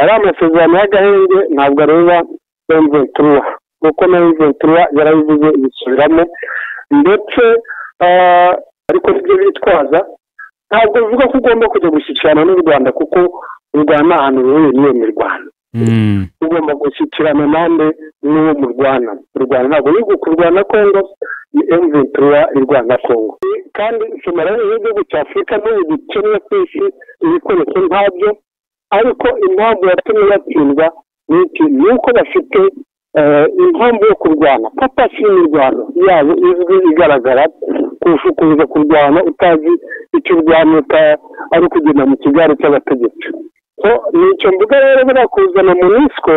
Ari amasezerano y'agahenge ntabwo areba M23, kuko na M23 yarabivuze ibisubiramo, ndetse ariko ibyo bitwaza ntabwo bivuga ko ugomba kujya gushyikirana n'u Rwanda, kuko u Rwanda ahantu ruhuye n'iyo mirwano. Ugomba gushyikirana nande n'uwo murwana. U Rwanda ntabwo ruri kurwana Kongo, ni M23 irwana Kongo. Kandi Somalia ni igihugu cya Afurika n'ubu gikennye ku isi, ibikoresho ntabyo, ariko impamvu yatumye batsindwa ni iki? Ni uko bafite impamvu yo kurwana, papasi y'imirwano yabo izwi igaragara, kurusha kuza kurwana utazi icyo urwana, ari kugenda mu kigare cy'abategetsi. Nicyo mvuga rero, buriya kuzana MONUSCO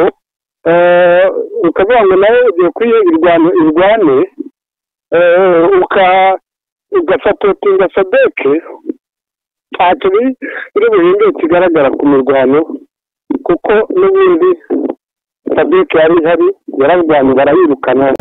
ukavuga ngo nawe ugiye kuri irwano irwane, ugasapotinga SADC, ntacyo biri buhindure kigaragara ku mirwano, kuko n'ubundi SADC yari ihari, yararwanye barayirukana.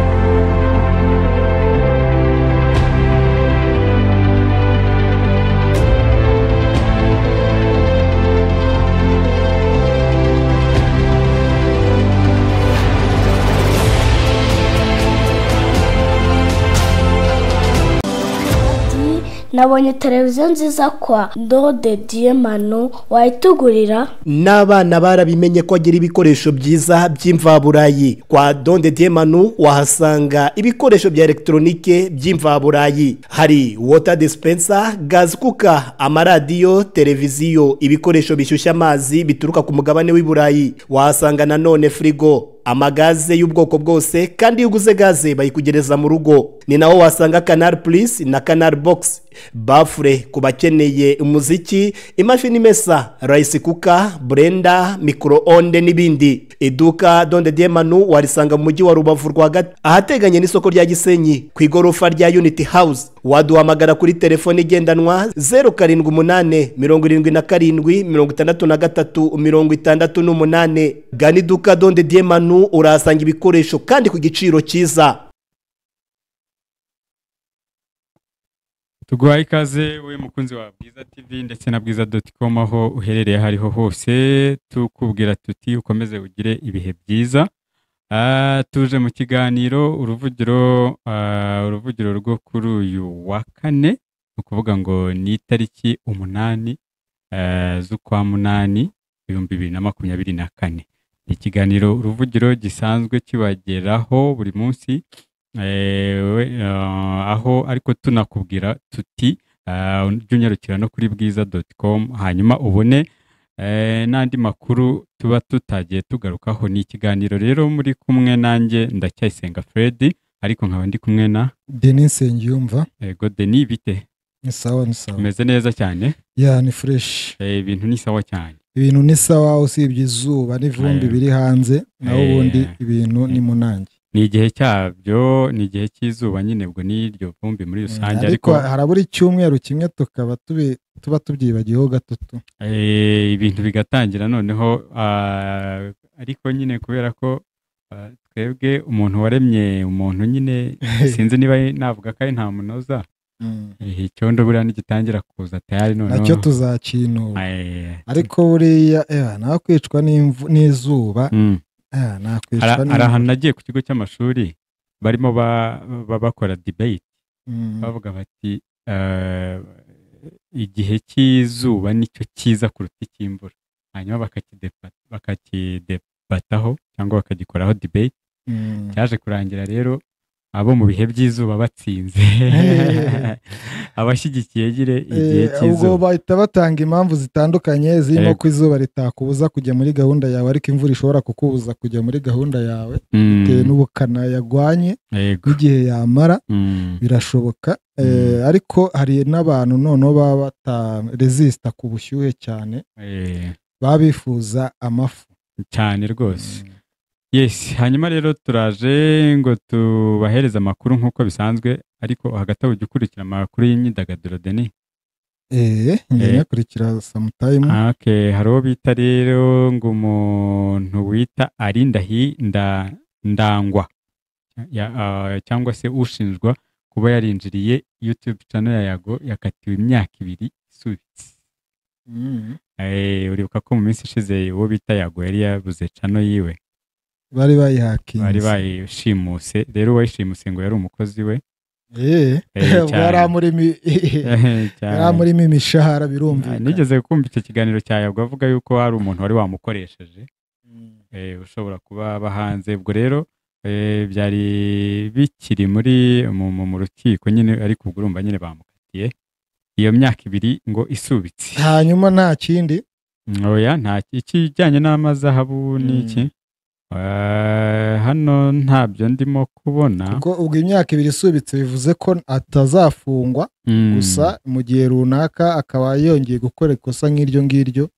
Nabonye televiziyo nziza kwa Ndode Diemano, wayitugurira? N'abana barabimenye ko agira ibikoresho byiza by'imvaburayi. Kwa Donde Diemano wahasanga ibikoresho bya elektronike by'imvaburayi, hari water dispenser, gas cooker, amaradiyo, televiziyo, ibikoresho bishyushya amazi bituruka ku mugabane w'i Burayi. Wahasanga nanone frigo, amagaze y'ubwoko bwose, kandi iyo uguze gaze bayikugereza mu rugo. Ni naho wasanga Canal Plus na Canal Box, bafure ku bakeneye umuziki, imashini imesa, rice cooker, blender, micro-onde n'ibindi. Iduka Donde Diemanu warisanga mu mujyi wa Rubavu rwagati, ahateganye n'isoko rya Gisenyi, ku igorofa rya Unity House. Waduhamagara kuri telefone igendanwa 078 77 63 68. Gana iduka Donde Diemanu urahasanga ibikoresho kandi ku giciro cyiza. Tuguhaye ikaze we mukunzi wa Bwiza TV ndetse na bwiza.com, aho uherereye hariho hose, tukubwira tuti ukomeze ugire ibihe byiza. Tuje mu kiganiro uruvugiro, uruvugiro rwo kuri uyu wa kane, ni ukuvuga ngo ni itariki 8 z'ukwa 8 2024. Ni ikiganiro uruvugiro gisanzwe kibageraho buri munsi, aho ariko tunakubwira tuti ujye unyarukira no kuri bwiza.com, hanyuma ubone n'andi makuru tuba tutagiye tugarukaho. Ni ikiganiro rero muri kumwe nanjye Ndacyayisenga Fred, ariko nkaba ndi kumwe na Denis Nsengiyumva. Yego Denis, bite? Ni sawa, ni sawa. Umeze neza cyane? Ya, ni fresh. Ibintu ni sawa cyane. Ibintu ni sawa usibye izuba n'ivumbi biri hanze, naho ubundi ibintu ni munange. Ni igihe cyabyo, ni igihe cy'izuba nyine, ubwo ni iryo vumbi muri rusange, ariko harabura icyumweru kimwe tukaba tuba tubyibagiyeho gatutu, ibintu bigatangira noneho. Ariko nyine kubera ko twebwe umuntu waremye umuntu nyine, sinzi niba navuga ko ari nta munoza, icyondo buriya nigitangira kuza tayari noneho nacyo tuzakinura. Ariko buriya nakwicwa n'izuba. Hari ahantu nagiye ku kigo cy'amashuri barimo bakora debate, bavuga bati igihe cy'izuba nicyo cyiza kuruta icy'imvura, hanyuma bakakidebataho cyangwa bakagikoraho debate. Cyaje kurangira rero abo mu bihe by'izuba batsinze, abashyigikiye gire igihe cy'izuba. Ubwo bahita batanga impamvu zitandukanye zirimo ko izuba ritakubuza kujya muri gahunda yawe, ariko imvura ishobora kukubuza kujya muri gahunda yawe bitewe n'ubukana yagwanye n'igihe yamara, birashoboka. Ariko hari n'abantu noneho baba bataresista ku bushyuhe cyane, baba bifuza amafu cyane rwose. Yes, hanyuma rero turaje ngo tubahereze amakuru nk'uko bisanzwe, ariko hagati aho ujya ukurikira amakuru y'imyidagaduro Denis? Njya nyakurikira sometime. Okay, hari uwo bita rero ngo umuntu wita Arindahi Ndangwa cyangwa se ushinjwa kuba yarinjiriye YouTube channel ya Yago, yakatiwe imyaka 2 isubitse. Uribuka ko mu minsi ishize uwo bita Yago yari yabuze channel yiwe, bari bayihakinze, bari bayishimuse. Rero uwayishimuse ngo yari umukozi we. Yari amurimo imishahara, birumvikana. Nigeze kumva icyo kiganiro cya Yago avuga yuko hari umuntu wari wamukoresheje, ushobora kuba aba hanze. Ubwo rero byari bikiri muri mu rukiko nyine, ariko ubwo urumva nyine bamukatiye iyo myaka 2 ngo isubitse. Hanyuma nta kindi? Oya, nta ikijyanye n'amazahabu n'iki hano ntabyo ndimo kubona. Kuko ubwo imyaka 2 isubitse bivuze ko atazafungwa, gusa mu gihe runaka akaba yongeye gukora ikosa nk'iryo ngiryo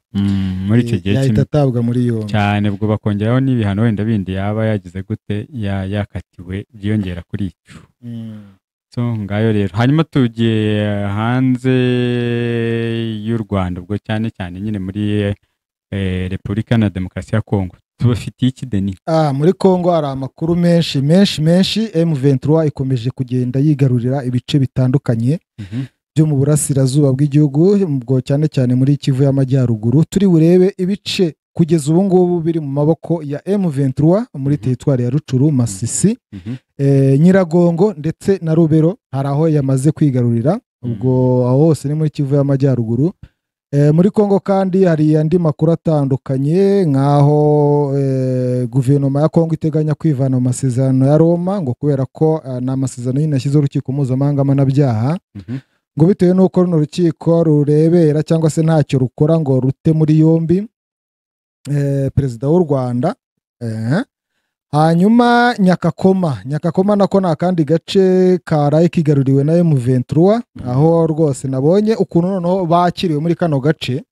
muri icyo gihe yahita atabwa muri yombi cyane. Ubwo bakongeraho n'ibihano wenda bindi yaba yagize gute yakatiwe byiyongera kuri icyo. So ngayo rero. Hanyuma tugiye hanze y'u Rwanda, ubwo cyane cyane nyine muri Repubulika na Demokarasi ya Kongo. Tubafitiye iki Denis? Muri Kongo hari amakuru menshi menshi menshi. M23 ikomeje kugenda yigarurira ibice bitandukanye byo mu burasirazuba bw'igihugu, ubwo cyane cyane muri Kivu y'Amajyaruguru. Turi burebe ibice kugeza ubu ngubu biri mu maboko ya M23 muri teritwari ya Rucuru, Masisi, Nyiragongo ndetse na Rubero. Hari aho yamaze kwigarurira, ubwo aho hose ni muri Kivu y'Amajyaruguru. Muri Kongo kandi hari andi makuru atandukanye nkaho guverinoma ya Kongo iteganya kwivana mu masezerano ya Roma, ngo kubera ko ni amasezerano nyine yashyizeho urukiko mpuzamahanga mpanabyaha, ngo bitewe n'uko runo rukiko rurebera cyangwa se ntacyo rukora ngo rute muri yombi perezida w'u Rwanda. Hanyuma Nyakakoma nako ni akandi gace karaye kigaruriwe na M23, aho rwose nabonye ukuntu noneho bakiriwe muri kano gace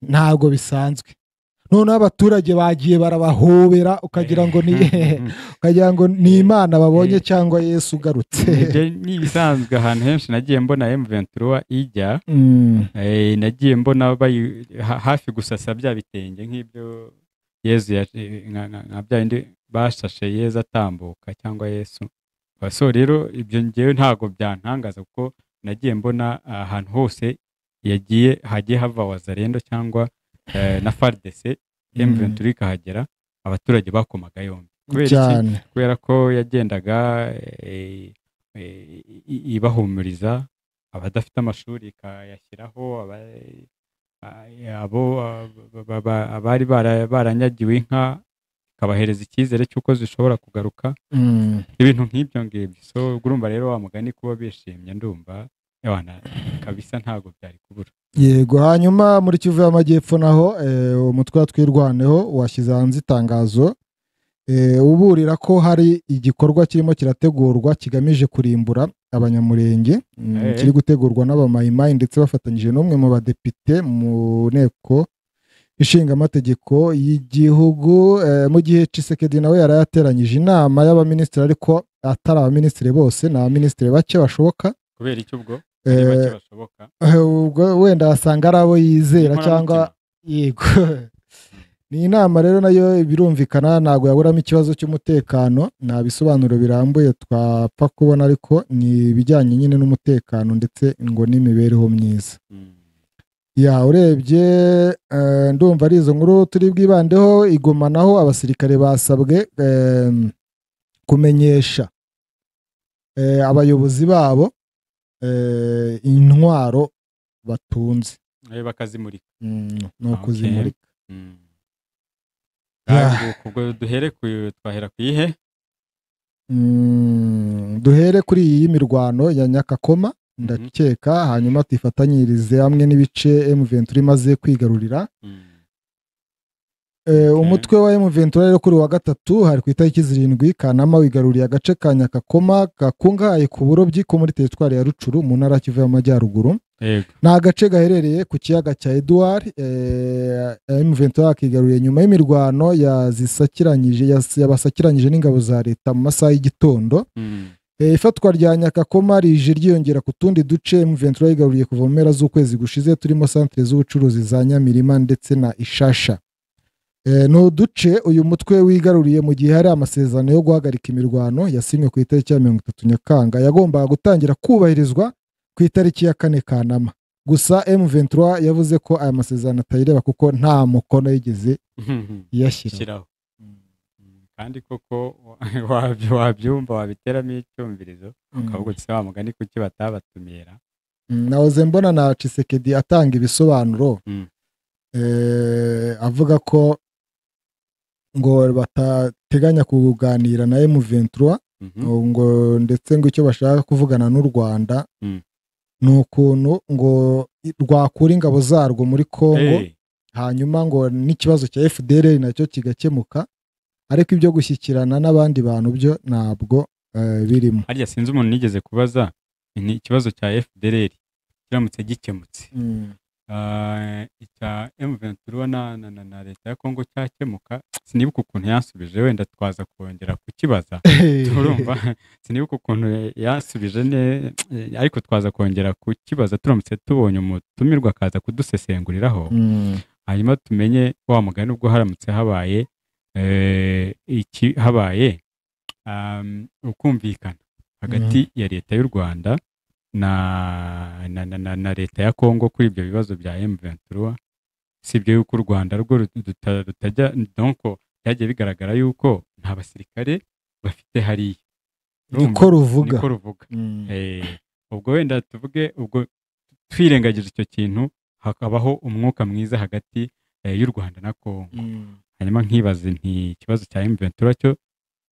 ntabwo bisanzwe. Noneho abaturage bagiye barabahobera ukagira ngo ni ukagira ngo ni Imana babonye cyangwa Yesu ugarutse. Ni ibisanzwe ahantu henshi nagiye mbona M23 ijya, nagiye mbona hafi gusasa bya bitenge nk'ibyo Yesu nka bya bindi bashashe Yesu atambuka cyangwa Yesu. So rero ibyo ngewe ntago byantangaza kuko nagiye mbona ahantu hose yagiye hagiye hava Wazalendo cyangwa na FARDC, M23 ikahagera, abaturage bakomaga yombi. Kubera ko yagendaga ibahumuriza, abadafite amashuri ikayashyiraho, abo abari baranyagiwe inka ikabahereza icyizere cy'uko zishobora kugaruka, ibintu nk'ibyo ngibyo. So urumva rero wa mugani kuba bishimye, ndumva kabisa ntago byari kubura. Yego. Hanyuma muri Kivu y'Amajyepfo naho umutwe Twirwaneho washyize hanze itangazo uburira ko hari igikorwa kirimo kirategurwa kigamije kurimbura abanyamurenge, kiri gutegurwa n'abamayimayi ndetse bafatanyije n'umwe mu badepite mu nteko ishinga amategeko y'igihugu. Mu gihe Tshisekedi nawe yarayateranyije inama y'abaminisitiri, ariko atari abaminisitiri bose, ni abaminisitiri bake bashoboka. Kubera icyo ubwo bake bashoboka, ubwo wenda asanga ari abo yizera cyangwa yego. Ni inama rero nayo birumvikana ntabwo yaburamo ikibazo cy'umutekano, nta bisobanuro birambuye twapfa kubona, ariko ni ibijyanye nyine n'umutekano ndetse ngo n'imibereho myiza. Ya urebye ndumva ari izo nkuru turi bwibandeho. Igoma naho abasirikare basabwe kumenyesha abayobozi babo intwaro batunze, bakazimurika. No kuzimurika. Ubwo duhere twahera ku iyihe? Duhere kuri iyi mirwano ya Nyakakoma ndakeka, hanyuma tufatanyirize hamwe n'ibice M23 imaze kwigarurira. Umutwe wa M23 rero kuri wa gatatu hari ku itariki 7 Kanama wigaruriye agace ka Nyakakoma gakungahaye ku burobyi ko muri teritwari ya Rucuru mu ntara Kivu y'Amajyaruguru. Ni agace gaherereye ku kiyaga cya Edouard. M23 yakigaruriye nyuma y'imirwano yabasakiranyije n'ingabo za leta mu masaha y'igitondo. Ifatwa rya Nyakakoma rije ryiyongera ku tundi duce M23 yigaruriye kuva mu mpera z'ukwezi gushize, turimo santere z'ubucuruzi za Nyamirima ndetse na Ishasha. Ni uduce uyu mutwe wigaruriye mu gihe hari amasezerano yo guhagarika imirwano yasinywe ku itariki ya 30 Nyakanga yagombaga gutangira kubahirizwa ku itariki ya 4 Kanama. Gusa M23 yavuze ko aya masezerano atayireba kuko nta mukono yigeze iyashyiraho. Kandi koko wabyumva wabiteramo icyumvirizo ukavuga uti wa mugani kuki batabatumira. Nahoze mbona na Tshisekedi atanga ibisobanuro avuga ko ngo batateganya kuganira na M23, ngo ndetse ngo icyo bashaka kuvugana n'u Rwanda ni ukuntu ngo rwakura ingabo zarwo muri Kongo, hanyuma ngo n'ikibazo cya FDLR nacyo kigakemuka, ariko ibyo gushyikirana n'abandi bantu byo ntabwo birimo. Harya sinzi umuntu nigeze kubaza ni ikibazo cya FDLR kiramutse gikemutse, icya M23 na leta ya Kongo cyakemuka, sinibuka ukuntu yansubije, wenda twaza kongera kukibaza turumva, sinibuka ukuntu yansubije ariko twaza kongera kukibaza turamutse tubonye umutumirwa akaza kudusesenguriraho, hanyuma tumenye wa mugani ubwo haramutse habaye iki habaye ukumvikana hagati ya leta y'u Rwanda na leta ya Kongo kuri ibyo bibazo bya M23. Sibyo yuko u Rwanda rwo rutajya, donc byagiye bigaragara yuko nta basirikare bafite hariya, niko ruvuga. Ubwo wenda tuvuge ubwo twirengagije icyo kintu hakabaho umwuka mwiza hagati y'u Rwanda na Kongo. Hanyuma nkibaze nti ikibazo cya M23 cyo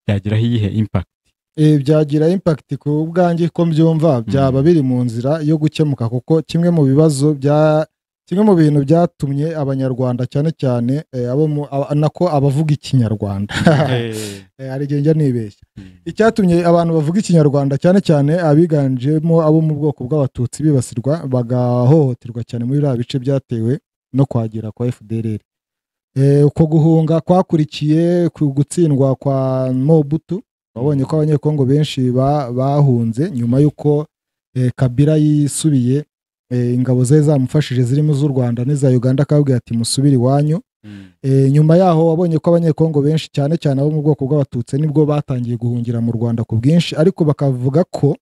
byagiraho iyihe impact? Byagira impact ku bwanjye ko mbyumva byaba biri mu nzira yo gukemuka, kuko kimwe mu bibazo bya kimwe mu bintu byatumye abanyarwanda cyane cyane abo nako abavuga ikinyarwanda ari igihe njya nibeshya, icyatumye abantu bavuga ikinyarwanda cyane cyane abiganjemo abo mu bwoko bw'abatutsi bibasirwa bagahohoterwa cyane muri biriya bice byatewe no kwagira kwa FDLR. Uko guhunga kwakurikiye ku gutsindwa kwa Mobutu, babonye ko abanyekongo benshi bahunze nyuma y'uko Kabila yisubiye, ingabo ze zamufashije zirimo z'u Rwanda n'iza Uganda, akababwira ati musubire iwanyu. Nyuma yaho wabonye ko abanyekongo benshi cyane cyane abo mu bwoko bw'abatutsi nibwo batangiye guhungira mu Rwanda ku bwinshi, ariko bakavuga ko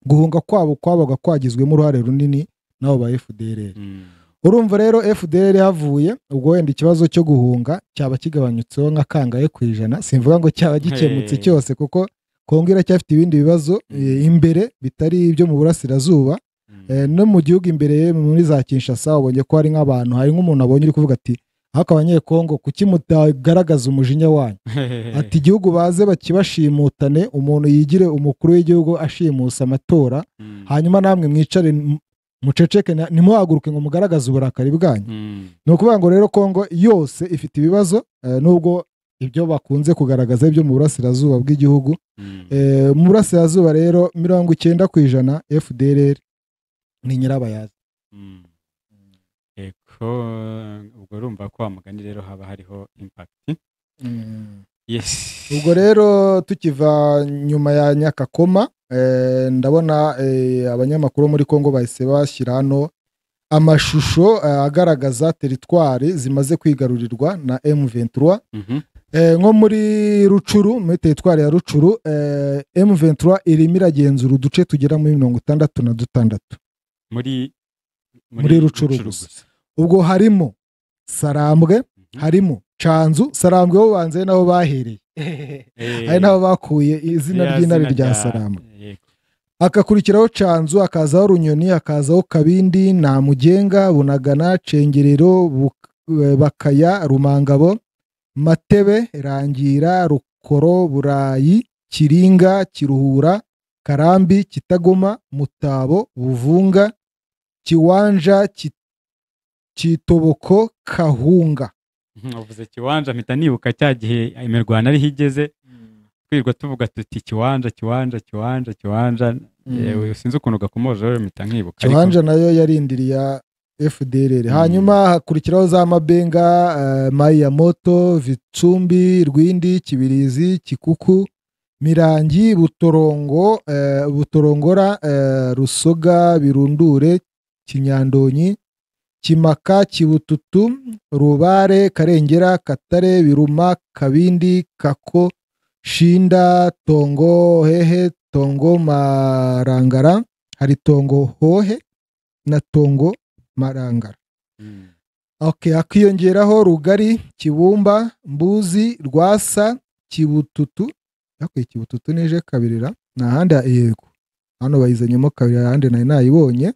guhunga kwabo kwabaga kwagizwemo uruhare runini nabo ba FDLR. Urumva rero FDLR havuye ubwo wenda ikibazo cyo guhunga cyaba kigabanyutseho nka kangahe ku ijana, simvuga ngo cyaba gikemutse cyose kuko Kongo iracyafite ibindi bibazo imbere bitari ibyo mu burasirazuba. No mu gihugu imbere muri za Kinshasa ubonye ko hari nk'abantu, hari nk'umuntu abonye uri kuvuga ati haka abanyekongo kuki mutagaragaza umujinya wanyu, ati igihugu baze bakibashimutane, umuntu yigire umukuru w'igihugu ashimusa amatora, hanyuma namwe mwicare muceceke ntimuhaguruke ngo mugaragaze uburakari bwanyu. Ni ukuvuga ngo rero Kongo yose ifite ibibazo, nubwo ibyo bakunze kugaragaza ibyo mu burasirazuba bw'igihugu. Mu burasirazuba rero 90% FDLR ni nyirabayaza. Eko ubwo urumva ko mugani rero haba hariho impact. Yes. Ubwo rero tukiva nyuma ya Nyakakoma, ndabona abanyamakuru muri Kongo bahise bashyira hano amashusho agaragaza teritwari zimaze kwigarurirwa na M23. Nko muri Rucuru, muri teritwari ya Rucuru, M23 irimo iragenzura uduce tugera muri 66 muri Rucuru gusa. Ubwo harimo Sarambwe, harimo Canzu. Sarambwe bo banze nabo bahereye, ari nabo bakuye izina ry'intare rya Sarambwe. Akakurikiraho Canzu, akazaho Runyoni, akazaho Kabindi, Namugenga, Bunagana, Cengerero, Bakaya, Rumangabo, Matebe, Rangira, Rukoro, Burayi, Kiringa, Kiruhura, Karambi, Kitagoma, Mutabo, Buvunga, Kiwanja, Kitoboko, Kahunga. Uvuze Kiwanja mpita nibuka cya gihe imirwano ari higeze kwirwa tuvuga tuti Kiwanja Kiwanja Kiwanja Kiwanja. Sinzi ukuntu gakomoje rero mpita nkibuka. Kiwanja nayo yarindiriye FDLR. Hanyuma hakurikiraho za Mabenga, Mayamoto, Vitsumbi, Rwindi, Kibirizi, Kikuku, Mirangi, Butorongo, Butorongora, Rusoga, Birundure, Kinyandonyi, Kimaka, Kibututu, Rubare, Karengera, Katare, Biruma, Kabindi, Kako, Shinda, Tongo Hehe, Tongo Marangara, hari Tongo Hohe na Tongo Marangara. Okay, hakiyongeraho Rugari, Kibumba, Mbuzi, Rwasa, Kibututu. Yakwe Kibututu nije kabirira nahandi yego. Hano bayizanyemo kabiri ahandi nari nayibonye.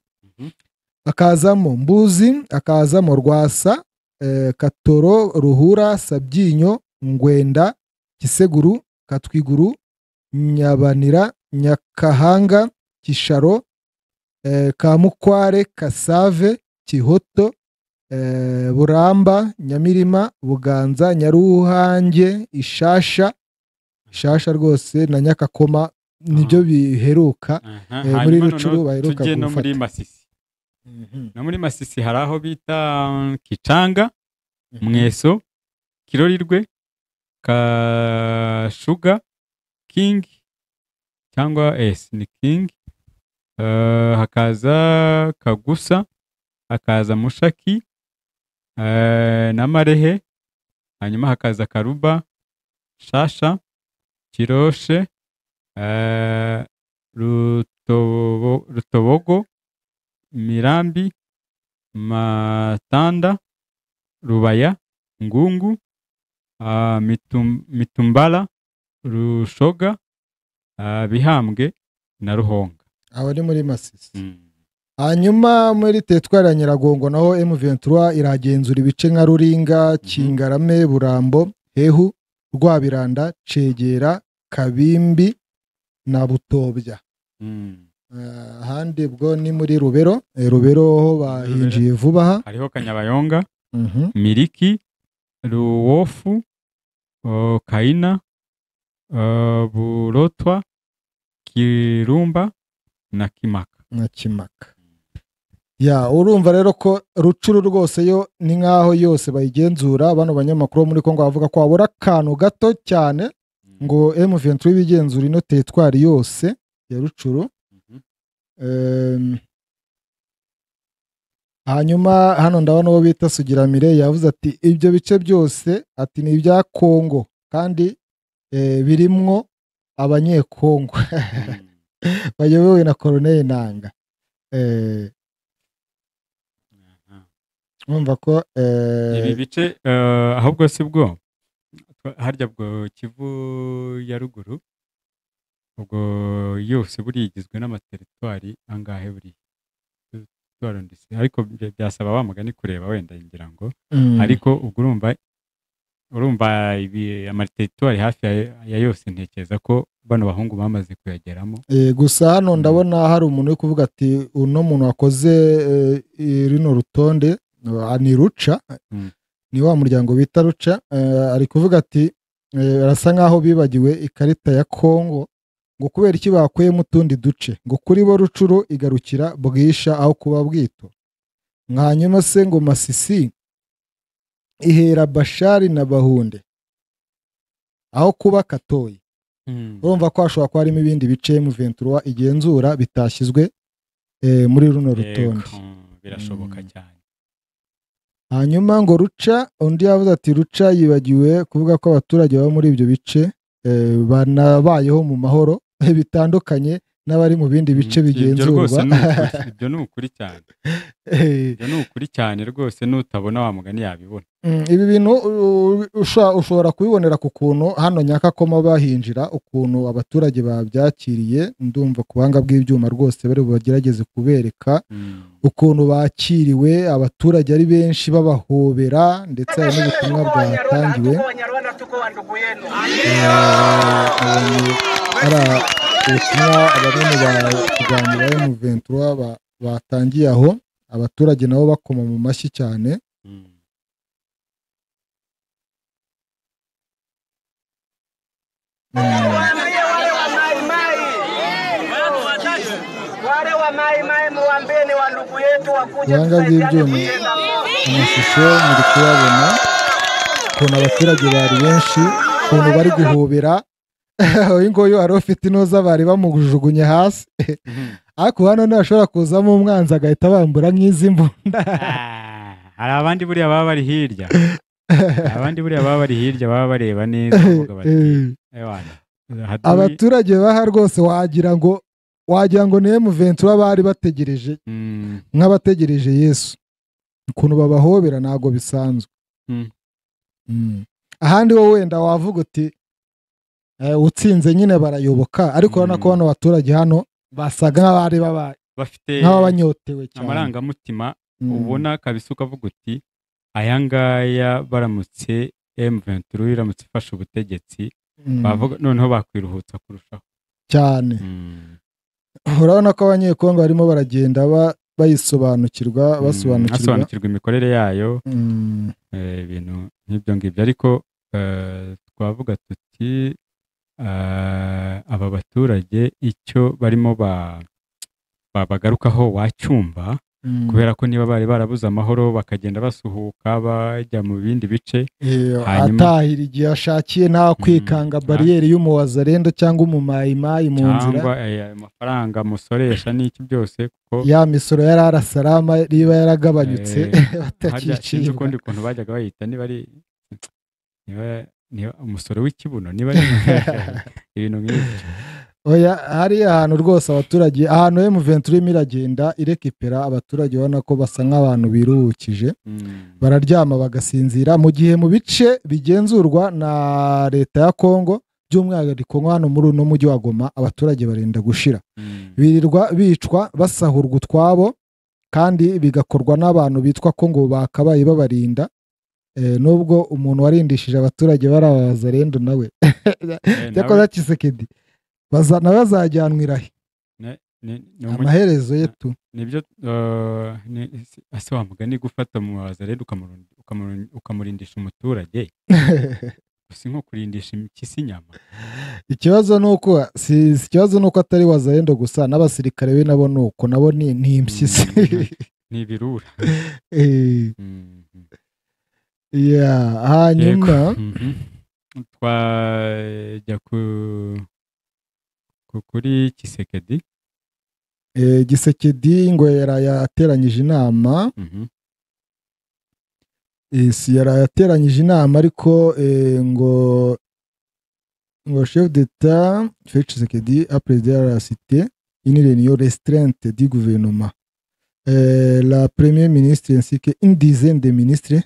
Akazamo Mbuzi, akazamo Rwasa, Katoro, Ruhura, Sabyinyo, Ngwenda, Kiseguru, Katwiguru, Nyabanira, Nyakahanga, Kisharo, Kamukware, Kasave, Kihoto, Buramba, Nyamirima, Buganza, Nyaruhange, Ishasha, Ishasha rwose na Nyakakoma nibyo biheruka muri Rucuru baheruka gufata. No muri Masisi. No muri Masisi hari aho bita Kicanga, Mweso, Kirorirwe, Kashuga, King cyangwa S ni King, hakaza Kagusa, hakaza Mushaki na Marehe, hanyuma hakaza Karuba, Shasha, Kiroshe, Rutobogo, Mirambi, Matanda, Rubaya, Ngungu, Mitumbala, Rushoga, Bihambwe na Ruhonga. Aho ni muri Masisi. Hanyuma muri teritwari ya Nyiragongo naho M23 iragenzura ibice nka Ruringa, Kingarame, Burambo, Hehu, Rwabiranda, Cegera, Kabimbi na Butobya. Ahandi bwo ni muri Rubero, Rubero ho bahinjiye vuba aha. Hariho Kanyabayonga, Miriki, Ruwofu, Kaina, Burotwa, Kirumba na Kimaka. Na Kimaka. Ya urumva rero ko Rucuru rwose yo ni nkaho yose bayigenzura. Bano banyamakuru muri Kongo bavuga ko abura akantu gato cyane ngo M23 bigenzura ino teritwari yose ya Rucuru. Hanyuma hano ndabona uwo bita Sugiramire yavuze ati ibyo bice byose ati ni ibya Kongo kandi birimwo abanyekongo bayobowe na Colonel Nanga. Urumva ko ibi bice ahubwo si bwo harya bwo Kivu ya ruguru ubwo yose buri igizwe n'amateritwari angahe buri twarondise, ariko byasaba wa mugani kureba wenda ngira ngo ariko ubwo urumva ibi amateritwari hafi ya yose ntekereza ko bano bahungu bamaze kuyageramo. Gusa hano ndabona hari umuntu uri kuvuga ati uno muntu wakoze rino rutonde ni Ruca, ni wa muryango bita Ruca, ari kuvuga ati arasa nkaho bibagiwe ikarita ya Kongo ngo kubera iki bakuyemo utundi duce, ngo kuri bo Rucuru igarukira Bwisha aho kuba Bwito, hanyuma se ngo Masisi ihera Bashari na Bahunde aho kuba Katoyi. Urumva ko hashobora kuba harimo ibindi bice M23 igenzura bitashyizwe muri runo rutonde. Birashoboka cyane. Hanyuma ngo Ruca, undi yavuze ati Ruca yibagiwe kuvuga ko abaturage baba muri ibyo bice banabayeho mu mahoro bitandukanye n'abari mu bindi bice bigenzurwa. Ibyo ni ukuri cyane. Ibyo ni ukuri cyane rwose, nutabona wa mugani yabibona. Ibi bintu ushobora kubibonera ku kuntu hano Nyakakoma bahinjira, ukuntu abaturage babyakiriye. Ndumva ku buhanga bw'ibyuma rwose bari bubagerageze kubereka ukuntu bakiriwe, abaturage ari benshi babahobera, ndetse hari n'ubutumwa bwatangiwe. Ubutumwa bamwe mu barwanyi ba M23 batangiye aho, abaturage nabo bakoma mu mashyi cyane. Ubuhanga bw'ibyuma, amashusho muri kuyabona ukuntu abaturage bari benshi, ukuntu bari guhobera. Uyu nguyu wari ufite inoza bari bamujugunye hasi, ariko hano ntashobora kuzamo umwanzi agahita bambura nk'izi mbunda. Hari abandi buriya baba bari hirya, abandi buriya baba bari hirya baba bareba neza bavuga bati ewana. Abaturage baha rwose wagira ngo ni M23 bari bategereje nk'abategereje Yesu. Ukuntu babahobera ntago bisanzwe. Ahandi wowe wenda wavuga uti utsinze nyine barayoboka, ariko urabona ko bano baturage hano basaga nk'abari babaye bafite nk'abanyotewe cyane amarangamutima, ubona kabisa ukavuga uti aya ngaya baramutse M23 iramutse ifashe ubutegetsi bavuga noneho bakwiruhutsa kurushaho cyane. Urabona ko abanyekongo barimo baragenda bayisobanukirwa, basobanukirwa imikorere yayo, ibintu nk'ibyo ngibyo. Ariko twavuga tuti aba baturage icyo barimo babagarukaho wacyumva, kubera ko niba bari barabuze amahoro bakagenda basuhuka bajya mu bindi bice, atahira igihe ashakiye nta kwikanga bariyeri y'umuwazarendo cyangwa umumayimayi mu nzira, cyangwa amafaranga musoresha n'iki byose, kuko ya misoro yari arasarama riba yaragabanyutse batakicibwa. Ukundi kuntu bajyaga bayita niba ari niba umusoro w'ikibuno, niba ari ibintu nk'ibyo. Oya, hari ahantu rwose abaturage, ahantu M23 iragenda irekipera abaturage, ubona ko basa nk'abantu biruhukije, bararyama bagasinzira, mu gihe mu bice bigenzurwa na leta ya Kongo by'umwihariko hano muri uno mujyi wa Goma abaturage barenda gushira, birirwa bicwa basahurwa utwabo, kandi bigakorwa n'abantu bitwa ko ngo bakabaye babarinda. Nubwo umuntu warindishije abaturage barabaza rendo nawe cyakoze Tshisekedi bazajyanwa irahe amaherezo yetu. Nibyo ase wa mugani gufata muwaza rero ukamurindisha umuturage si nko kurindisha impyisi inyama. Ikibazo nuko si ikibazo nuko atari wazarendo gusa, n'abasirikare be nabo nuko nabo ni impyisi ni ibirura. Yeah, hanyuma twajya kuri Tshisekedi. Tshisekedi ngo yarayateranyije inama. Yarayateranyije inama, ariko ngo chef d'État Félix Tshisekedi a présidé à la cité une réunion restreinte du gouvernement. La première ministre ainsi qu'une dizaine de ministres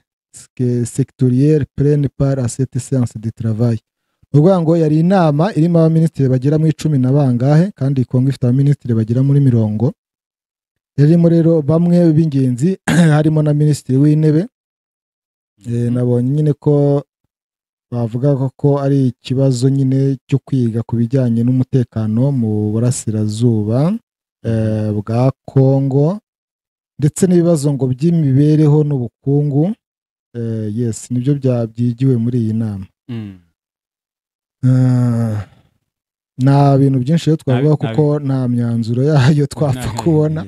sectoriels prennent part à cette séance de travail. Uvuga ngo yari inama irimo abaminisitiri bagera muri 10 na bangahe, kandi Kongo ifite abaminisitiri bagera muri 40. Yarimo rero bamwe b'ingenzi harimo na minisitiri w'intebe. Nabonye nyine ko bavuga ko ari ikibazo nyine cyo kwiga ku bijyanye n'umutekano mu burasirazuba bwa Kongo, ndetse n'ibibazo ngo by'imibereho n'ubukungu. Yes, nibyo byigiwe muri iyi nama. Nta bintu byinshi twavuga kuko nta myanzuro yayo twapfa kubona.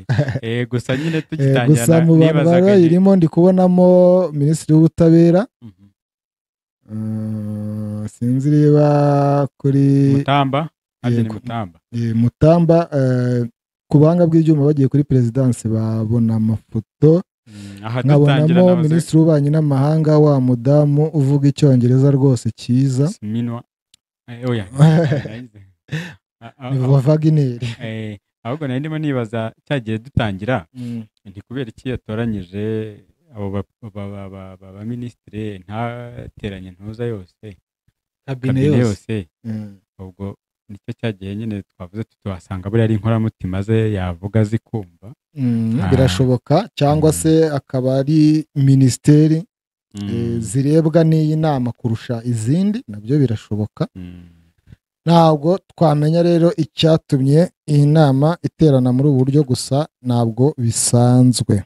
Gusa nyine tugitangira gusa mu bantu bayirimo ndi kubonamo minisitiri w'ubutabera, sinzi niba kuri Mutamba, Mutamba. Mutamba ku buhanga bw'ibyuma bagiye kuri perezidansi babona amafoto. Nkabonamo minisitiri w'ububanyi n'amahanga wa mudamu uvuga icyongereza rwose cyiza, ni Wagner. Ahubwo nari ndimo nibaza cyagiye dutangira nti kubera iki yatoranyije abo baminisitiri ntateranye ntuza yose kabine yose. Ubwo nicyo cyagiye nyine twavuze tutwasanga buriya ari inkoramutima ze yavuga zikumva. Birashoboka, cyangwa se akaba ari minisiteri zirebwa n'iyi nama kurusha izindi, nabyo birashoboka. Ntabwo twamenya rero icyatumye iyi nama iterana muri ubu buryo, gusa ntabwo bisanzwe.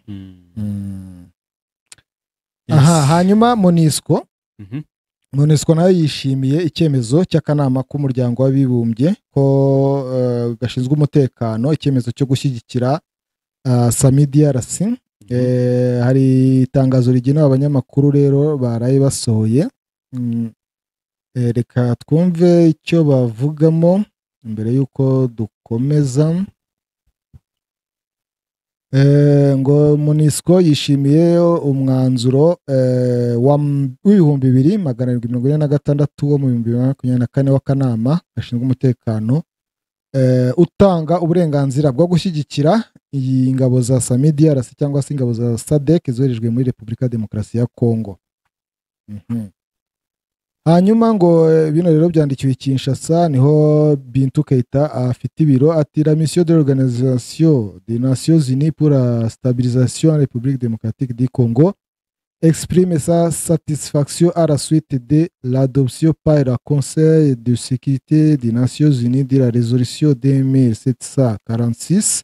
Aha, hanyuma MONUSCO MONUSCO nayo yishimiye icyemezo cy'akanama k'umuryango w'abibumbye ko gashinzwe umutekano, icyemezo cyo gushyigikira SAMIDRC. Hari itangazo rigenewe abanyamakuru rero baraye basohoye. Reka twumve icyo bavugamo mbere yuko dukomeza. Ngo MONUSCO yishimiye umwanzuro wa 2746 wo mu 2024 w'akanama gashinzwe umutekano, utanga uburenganzira bwo gushyigikira ingabo za SAMIDRC cyangwa se ingabo za SADC zoherejwe muri Repubulika Demokarasi ya Kongo. Hanyuma ngo bino rero byandikiwe Kinshasa, niho Bintou Keita afite ibiro. Ati la mission de l'Organisation des Nations Unies pour la stabilisation en République démocratique du Congo exprime sa satisfaction à la suite de l'adoption par le Conseil de sécurité des Nations Unies de la résolution 2746.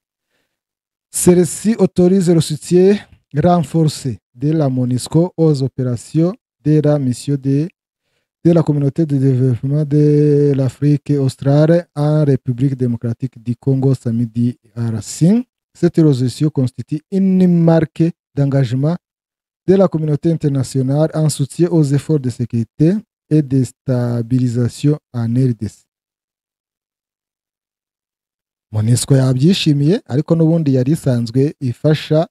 Celle-ci autorise le soutien renforcé de la MONUSCO aux opérations de la mission de la communauté de développement de l'Afrique australe en République démocratique du Congo, SAMIDRC. Cette résolution constitue une marque d'engagement de la communauté internationale en soutien aux efforts de sécurité et de stabilisation en RDC. MONUSCO yabyishimiye, ariko n'ubundi yari isanzwe ifasha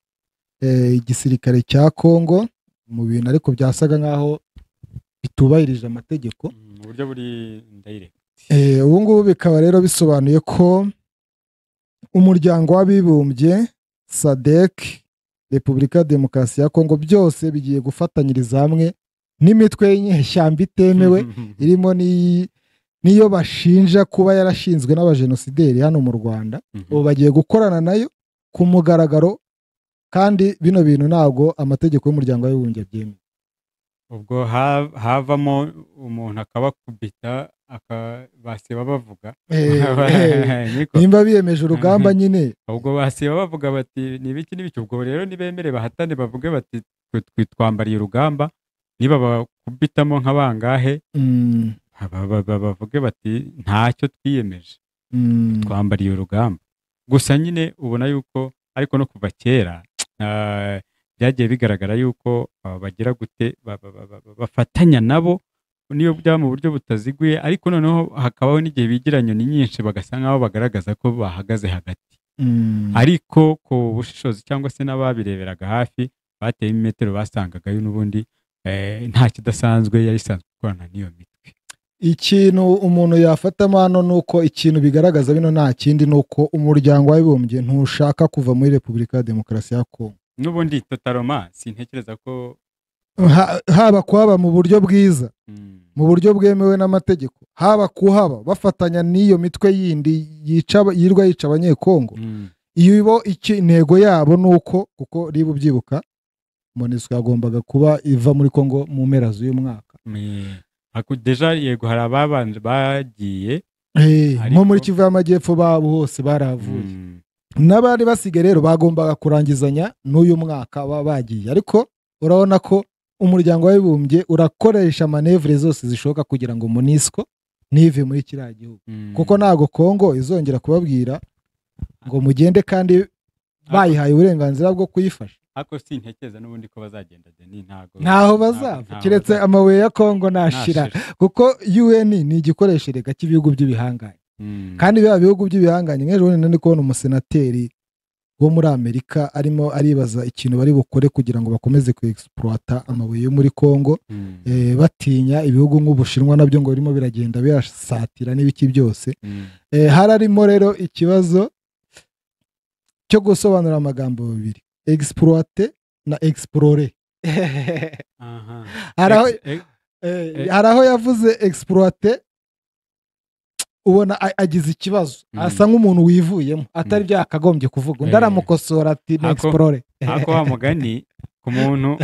igisirikare cya Congo mu bintu ariko byasaga nkaho bitubahirije amategeko mu buryo buri indirect. Ubu ngubu bikaba rero bisobanuye ko umuryango w'abibumbye, SADC, Repubulika Demokarasi ya Kongo byose bigiye gufatanyiriza hamwe n'imitwe y'inyeshyamba itemewe irimo niyo bashinja kuba yarashinzwe n'abajenosideri hano mu Rwanda. Ubu bagiye gukorana nayo ku mugaragaro, kandi bino bintu ntabwo amategeko y'umuryango w'abibumbye abyemera. Ubwo havamo umuntu akabakubita basiba bavuga nimba biyemeje urugamba nyine, ubwo basiba bavuga bati nibiki nibiki. Ubwo rero nibemere bahatane bavuge bati twambariye urugamba, niba bakubitamo nk'abangahe bavuge bati ntacyo twiyemeje, twambariye urugamba. Gusa nyine ubona yuko ariko no kuva kera byagiye bigaragara yuko bagira gute bafatanya nabo niyo byaba mu buryo butaziguye, ariko noneho hakabaho n'igihe bigira nyoni nyinshi bagasa nkaho bagaragaza ko bahagaze hagati. Ariko ku bushishozi cyangwa se n'ababireberaga hafi bateye imetero basangagayo n'ubundi nta kidasanzwe yari isanzwe gukorana n'iyo mitwe. Ikintu umuntu yafatamo hano nuko ikintu bigaragaza bino nta kindi nuko umuryango w'abibumbye ntushaka kuva muri Repubulika ya Demokarasi ya Kongo. N'ubundi totaloma sintekereza ko haba kuhaba mu buryo bwiza, mu buryo bwemewe n'amategeko, haba kuhaba bafatanya n'iyo mitwe yindi yirwa yica abanyekongo. Iyo intego yabo nuko kuko riba ubyibuka MONUSCO yagombaga kuba iva muri Kongo mu mpera z'uyu mwaka. Deja yego hari ababanje bagiye nko muri Kivu y'Amajyepfo babo hose baravuye, n'abari basigaye rero bagombaga kurangizanya n'uyu mwaka bagiye. Ariko urabona ko umuryango w'abibumbye urakoresha manevre zose zishoboka kugira ngo MONUSCO ntive muri kiriya gihugu, kuko ntago Kongo izongera kubabwira ngo mugende kandi bayihaye uburenganzira bwo kuyifasha. Ariko sintekereza n'ubundi ko bazagenda ni ntaho bazava kiretse amabuye ya Kongo nashira, kuko UN ni igikoresho rega cy'ibihugu by'ibihanganye. Kandi biba bihugu by'ibihanganye nk'ejo bundi nari kubona umusenateri wo muri Amerika arimo aribaza ikintu bari bukore kugira ngo bakomeze kuexploita amabuye yo muri Kongo, batinya ibihugu nk'Ubushinwa nabyo ngo birimo biragenda birasatira n'ibiki byose. Hararimo rero ikibazo cyo gusobanura amagambo babiri, exploiter na explorer. Haraho yavuze exploiter ubona agize ikibazo, asa nk'umuntu wivuyemo atari byakagombye kuvuga, undi aramukosora ati explorer. Ako wa mugani ku muntu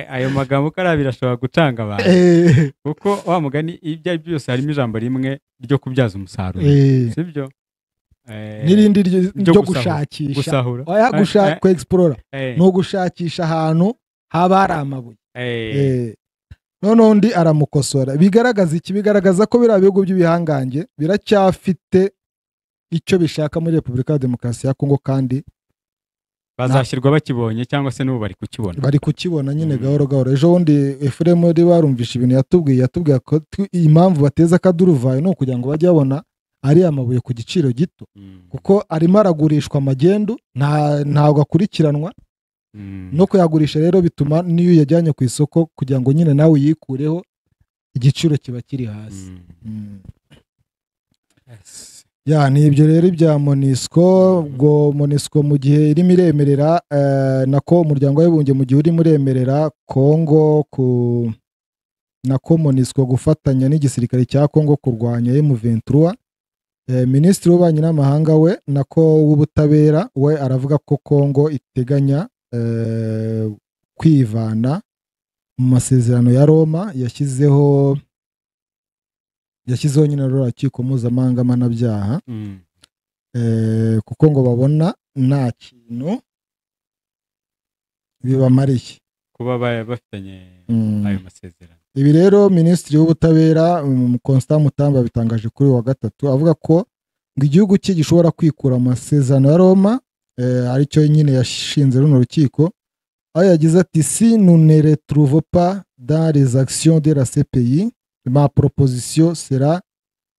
ayo magambo karabira ashobora gucanga abantu, kuko wa mugani ibyo ari byose harimo ijambo rimwe ryo kubyaza umusaruro, sibyo? N'irindi ryo gushakisha, oya gushaka explore no gushakisha ahantu haba hari amabuye. None undi aramukosora. Bigaragaza iki? Bigaragaza ko biriya bihugu by'ibihangange biracyafite icyo bishaka muri Repubulika ya Demokarasi ya Kongo, kandi bazashyirwa bakibonye cyangwa se n'ubu bari kukibona, bari kukibona nyine gahoro gahoro. Ejo bundi Efuremu barumvisha ibintu yatubwiye ko impamvu bateza akaduruvayo ni ukugira ngo bajye babona ari amabuye ku giciro gito, kuko arimo aragurishwa magendu, ntabwo akurikiranwa. No kuyagurisha rero bituma niyo yajyanye ku isoko kugira ngo nyine nawe uyikureho igiciro kiba kiri hasi. Ya, ni ibyo rero ibya MONUSCO. Ubwo MONUSCO mu gihe irimo iremerera, nako umuryango w'abibumbye mu gihe urimo uremerera Kongo ku nako MONUSCO gufatanya n'igisirikare cya Kongo kurwanya M23, Minisitiri w'ububanyi n'amahanga we, nako w'ubutabera we, aravuga ko Kongo iteganya kwivana mu masezerano ya Roma yashyizeho nyine urukiko mpuzamahanga mpanabyaha, kuko ngo babona nta kintu bibamariye kuba bafitanye ayo masezerano. Ibi rero Minisitiri w'ubutabera Constant Mutamba bitangaje kuri wa gatatu, avuga ko ngo igihugu cye gishobora kwikura mu masezerano ya Roma, aricyo nyine yashinze runo rukiko, aho yagize ati: "Si nous ne retrouvons pas dans les actions de la CPI, ma proposition sera",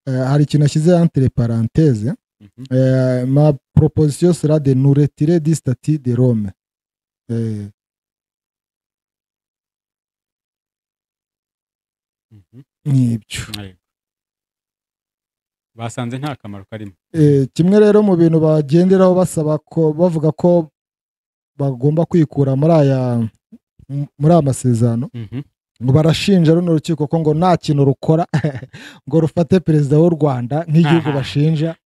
hari ikintu ashyize entre parenthèses, "ma proposition sera de nous retirer du statut de Rome." Nibyo. Basanze nta kamaro karimo. Kimwe rero mu bintu bagenderaho basaba ko, bavuga ko bagomba kwikura muri aya masezerano, ngo barashinja runo rukiko ko ngo nta kintu rukora ngo rufate perezida w'u Rwanda nk'igihugu bashinja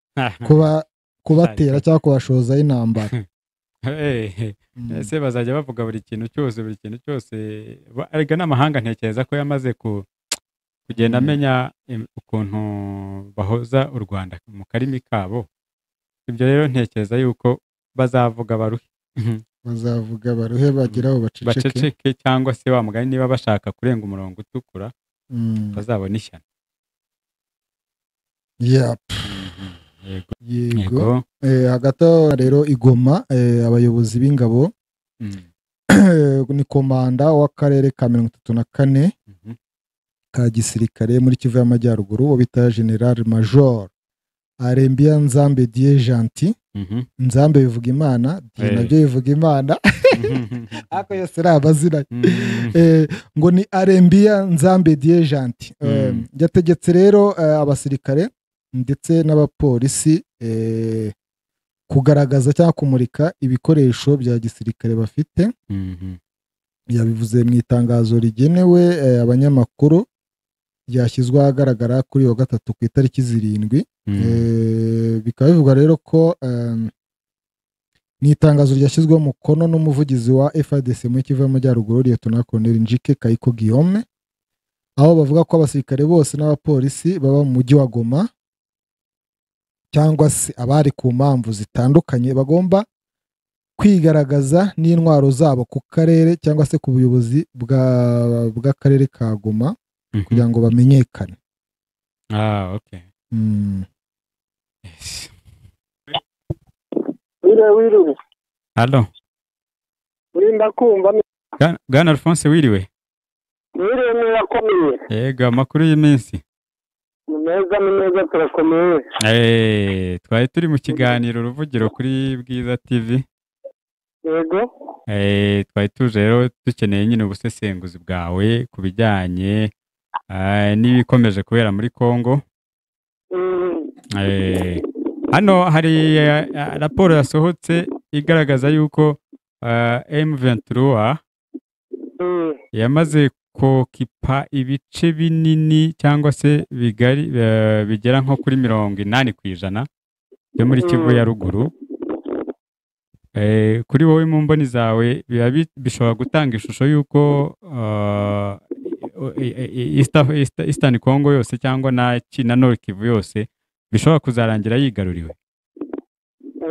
kuba kubatera cyangwa kubashozaho intambara. Ese bazajya bavuga buri kintu cyose, buri kintu cyose? Erega n'amahanga ntekereza ko yamaze kugenda amenya ukuntu bahoza u Rwanda mu karimi kabo. Ibyo rero ntekereza yuko bazavuga baruhe. Bazavuga baruhe, bageraho baceceke. Baceceke, cyangwa se wa mugani niba bashaka kurenga umurongo utukura bazabona ishyano. Yep. Yego. Yego. Yego. Hagati aho rero i Goma, abayobozi b'ingabo, ni komanda w'akarere ka 34 ka gisirikare muri Kivu y'Amajyaruguru, uwo bita General Major Arembia Nzambe Dieu Gentil. Nzambe bivuga Imana, Dieu nabyo bivuga Imana, ariko yose ari amazina ye. Ngo ni Arembia Nzambe Dieu Gentil. Yategetse rero abasirikare ndetse n'abapolisi kugaragaza cyangwa kumurika ibikoresho bya gisirikare bafite. Yabivuze mu itangazo rigenewe abanyamakuru ryashyizwe ahagaragara kuri uyu wa gatatu ku itariki 7. Bikaba bivugwa rero ko ni itangazo ryashyizweho umukono n'umuvugizi wa FARDC muri Kivu y'Amajyaruguru, Lieutenant Colonel Njike Kayiko Guillaume, aho bavuga ko abasirikare bose n'abapolisi baba mu mujyi wa Goma cyangwa se abari ku mpamvu zitandukanye bagomba kwigaragaza n'intwaro zabo ku karere cyangwa se ku buyobozi bw'akarere ka Goma kugira ngo bamenyekane. Ah, okay. Yes. Wiriwe, wiriwe. Allo. Urinda kumva? Bwana Alphonse, wiriwe. Wiriwe, murakomeye? Yego, amakuru y'iminsi? Ni meza, ni meza, turakomeye. Twari turi mu kiganiro Uruvugiro kuri Bwiza TV. Yego. Twari tuje rero dukeneye nyine ubusesenguzi bwawe ku bijyanye n'ibikomeje kubera muri Congo. Hano hari raporo yasohotse igaragaza yuko M23 yamaze kokipa ibice binini cyangwa se bigari, bigera nko kuri 80% byo muri Kivu ya ruguru. Kuri wowe mu mboni zawe biba bishobora gutanga ishusho y'uko Eastern Congo yose cyangwa na Nord Kivu yose bishobora kuzarangira yigaruriwe?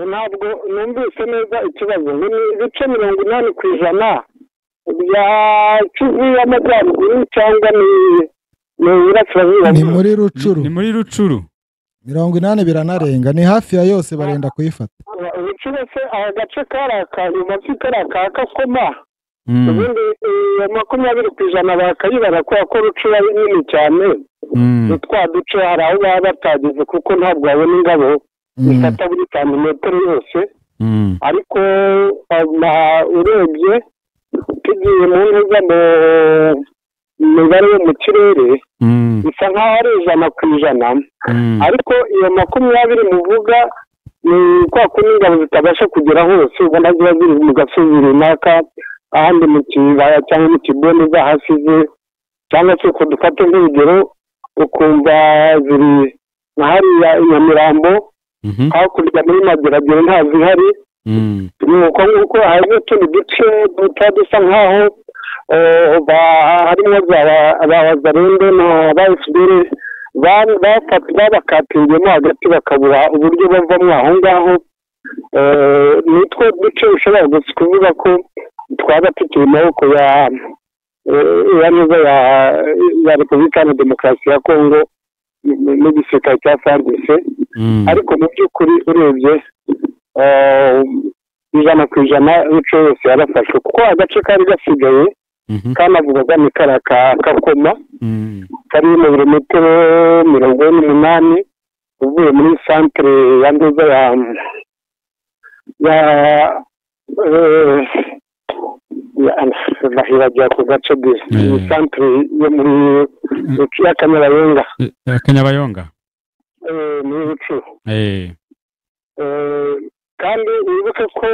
Ntabwo numvise neza ikibazo. Ngo ni ibice 80% bya Kivu y'Amajyaruguru cyangwa ni Iburasirazuba? Ni muri Rucuru. Ni muri Rucuru. 80 biranarenga, ni hafi ya yose, barenda kuyifata. Rucuru se aka gace kari akanyuma si kari aka Kakoma? Ubundi 20% bakayibara kubera ko Rucuru ari nini cyane. Twa duce hari aho baba batageze, kuko ntabwo babona ingabo ifata buri santimetero yose. Ariko urebye tugiye mu ntuza mibare yo mu kirere bisa nkaho ari 100%, ariko iyo 20 muvuga ni kwa kundi ingabo zitabasha kugera hose, ubona ziba ziri mu gasozi runaka, ahandi mu kibaya cyangwa mu kibone zahasize, cyangwa se uko dufate nk'urugero ukumva ziri nka hariya i Nyamirambo, hakurya muri Mageragere ntazihari. Ni uko nguko hari n'utundi duce tuba dusa nkaho harimo ba Wazalendo na ba FDL babakatingiyemo hagati bakabura uburyo bavamo aho ngaho. Nitwo duce ushobora kuvuga ko twaba tukiri mu maboko ya ya Repubulika ya Demokarasi ya Kongo n'igisirikare cya FARDC, ariko mu by'ukuri urebye 100% imico yose yarafashwe, kuko agace kari gasigaye kanavugaga ni kariya ka Kakoma kari mu birometero 48 uvuye muri santere ya Ndoza ya bahiragira ku gace ni santere yo muri ya Kanyabayonga. Kanyabayonga muri Rucu. Kandi wibuke ko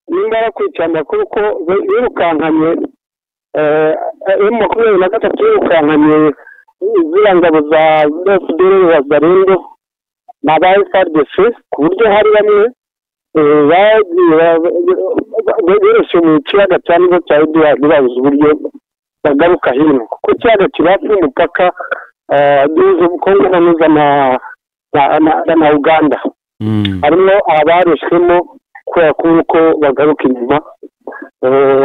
nimba bakurikira amakuru ko birukankanye M23 yirukankanye ziriya ngabo za FDL Wazalendo na ba FARDC, ku buryo hari bamwe bagiye mu kiyaga cya Nza cya Edward babuze uburyo bagaruka hino, kuko ikiyaga kiri hafi y'umupaka Kongo na Nza na Uganda. Harimo abareshwemo kubera ko bagaruka inyuma,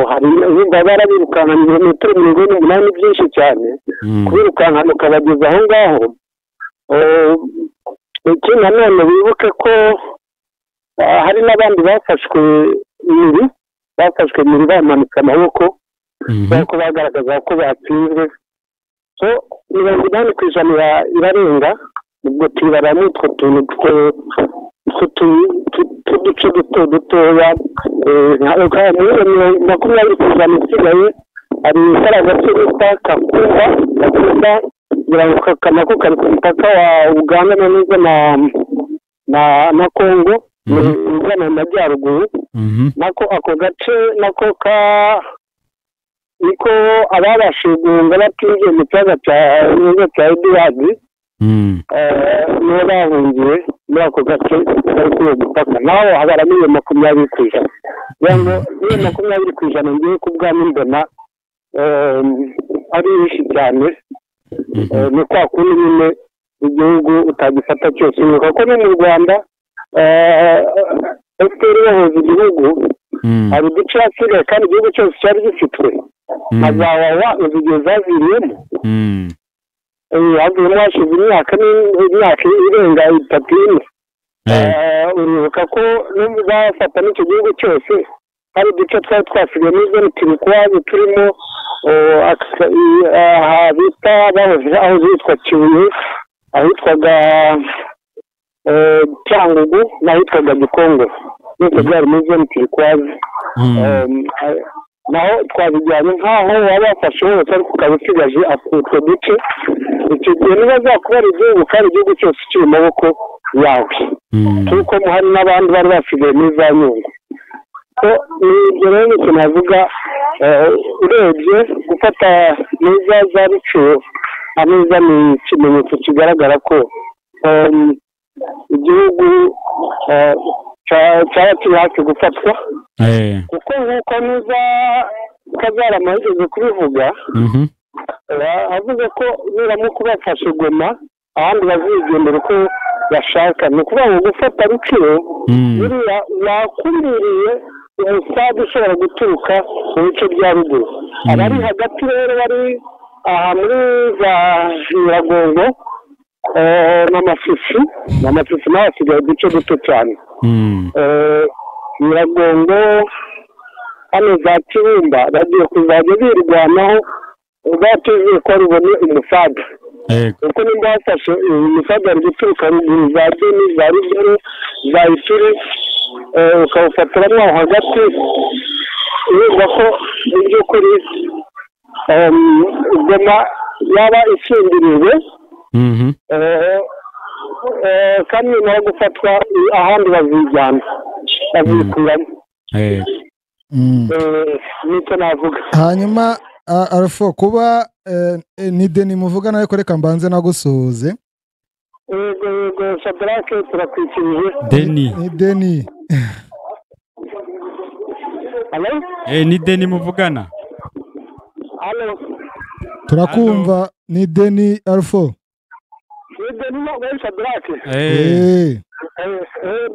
hari barabirukankanye ibirometero 48 byinshi cyane, kubirukankana ukabageza aho ngaho. Ikindi nanone wibuke ko hari n'abandi bafashwe miri bamanitse amaboko, kubera ko bagaragaza ko batsinzwe. So 80% irarenga, ubwo tubaramo utwo tuntu tw'uduce duto dutoya, 20% isigaye hari kariya gace bita Kakumba, kugira ngo nako kari ku mupaka wa Uganda na Nza na Kongo, ugana mu majyaruguru. Nako ako gace nako ka niko ababashije guhunga batinjiye mu kiyaga cya Nza cya Edward, nibo bahungiye muri ako gace bari kuri uwo mupaka, naho habaramo iyo 20%. Kugira ngo iyo 20% ngiye ku bwami mbona ari nyinshi cyane. Ni kwa kundi nyine igihugu utagifata cyose, kuko no mu Rwanda FPR yahoze igihugu, hari uduce hasigaye kandi igihugu cyose cyari gifitwe na za Wawa igihe zaviriyemo, havuyemo hashize imyaka irenga 3 4. Uribuka ko bafata n'icyo gihugu cyose hari uduce twari twasigaye muri zone turikwazo turimo aha bita bahoze aho hitwa Kibuye, ahitwaga Cyangugu n'ahitwaga Gikongo, byose byari muri zone turikwazo. Naho twabijyanye nk'aho waba wafashe hose ariko ukaba usigaje utwo duce. Icyo gihe ntibazakubara igihugu kandi igihugu cyose kiri mu maboko yawe, kuko hari n'abandi bari basigaye muri za Nyungwe. Ibyo rero ni ikintu navuga, urebye gufata neza za Rucuru ameza ni ikimenyetso kigaragara ko igihugu cyaba kiri hafi gufatwa, kuko nk'uko neza Kazarama yigeze kubivuga, avuze ko niramuka bafashe Goma ahandi bazigendera uko bashaka. Ni ukuvuga ngo gufata Rucuru buriya wakumiriye umusaga ushobora guturuka mu bice bya ruguru. Abari hagati rero bari aha muri za Nyiragongo n'Amasisi, naho hasigaye uduce duto cyane. Nyiragongo hano za Kibumba bagiye kuzajya birwanaho batizeye ko rubone umusaga, kuko nimba bafashe umusaga ari guturuka ruguru za Beni, za Rugero, za Ituri, ukawufatiramo aho hagati, urumva ko mu by'ukuri Goma yaba ishingirijwe kandi nyuma yo gufatwa ahandi bazijyana bazikuramo. Nicyo navuga. Hanyuma Arfo, kuba ni Deni muvugana, ariko reka mbanze nagusuhuze. Yego yego Shadrake, turakwikirije. Deni. Ni Deni. Allo? Ni Deni muvugana. Allo? Turakumva, ni Deni Arfo. Ni Deni no Shadrake.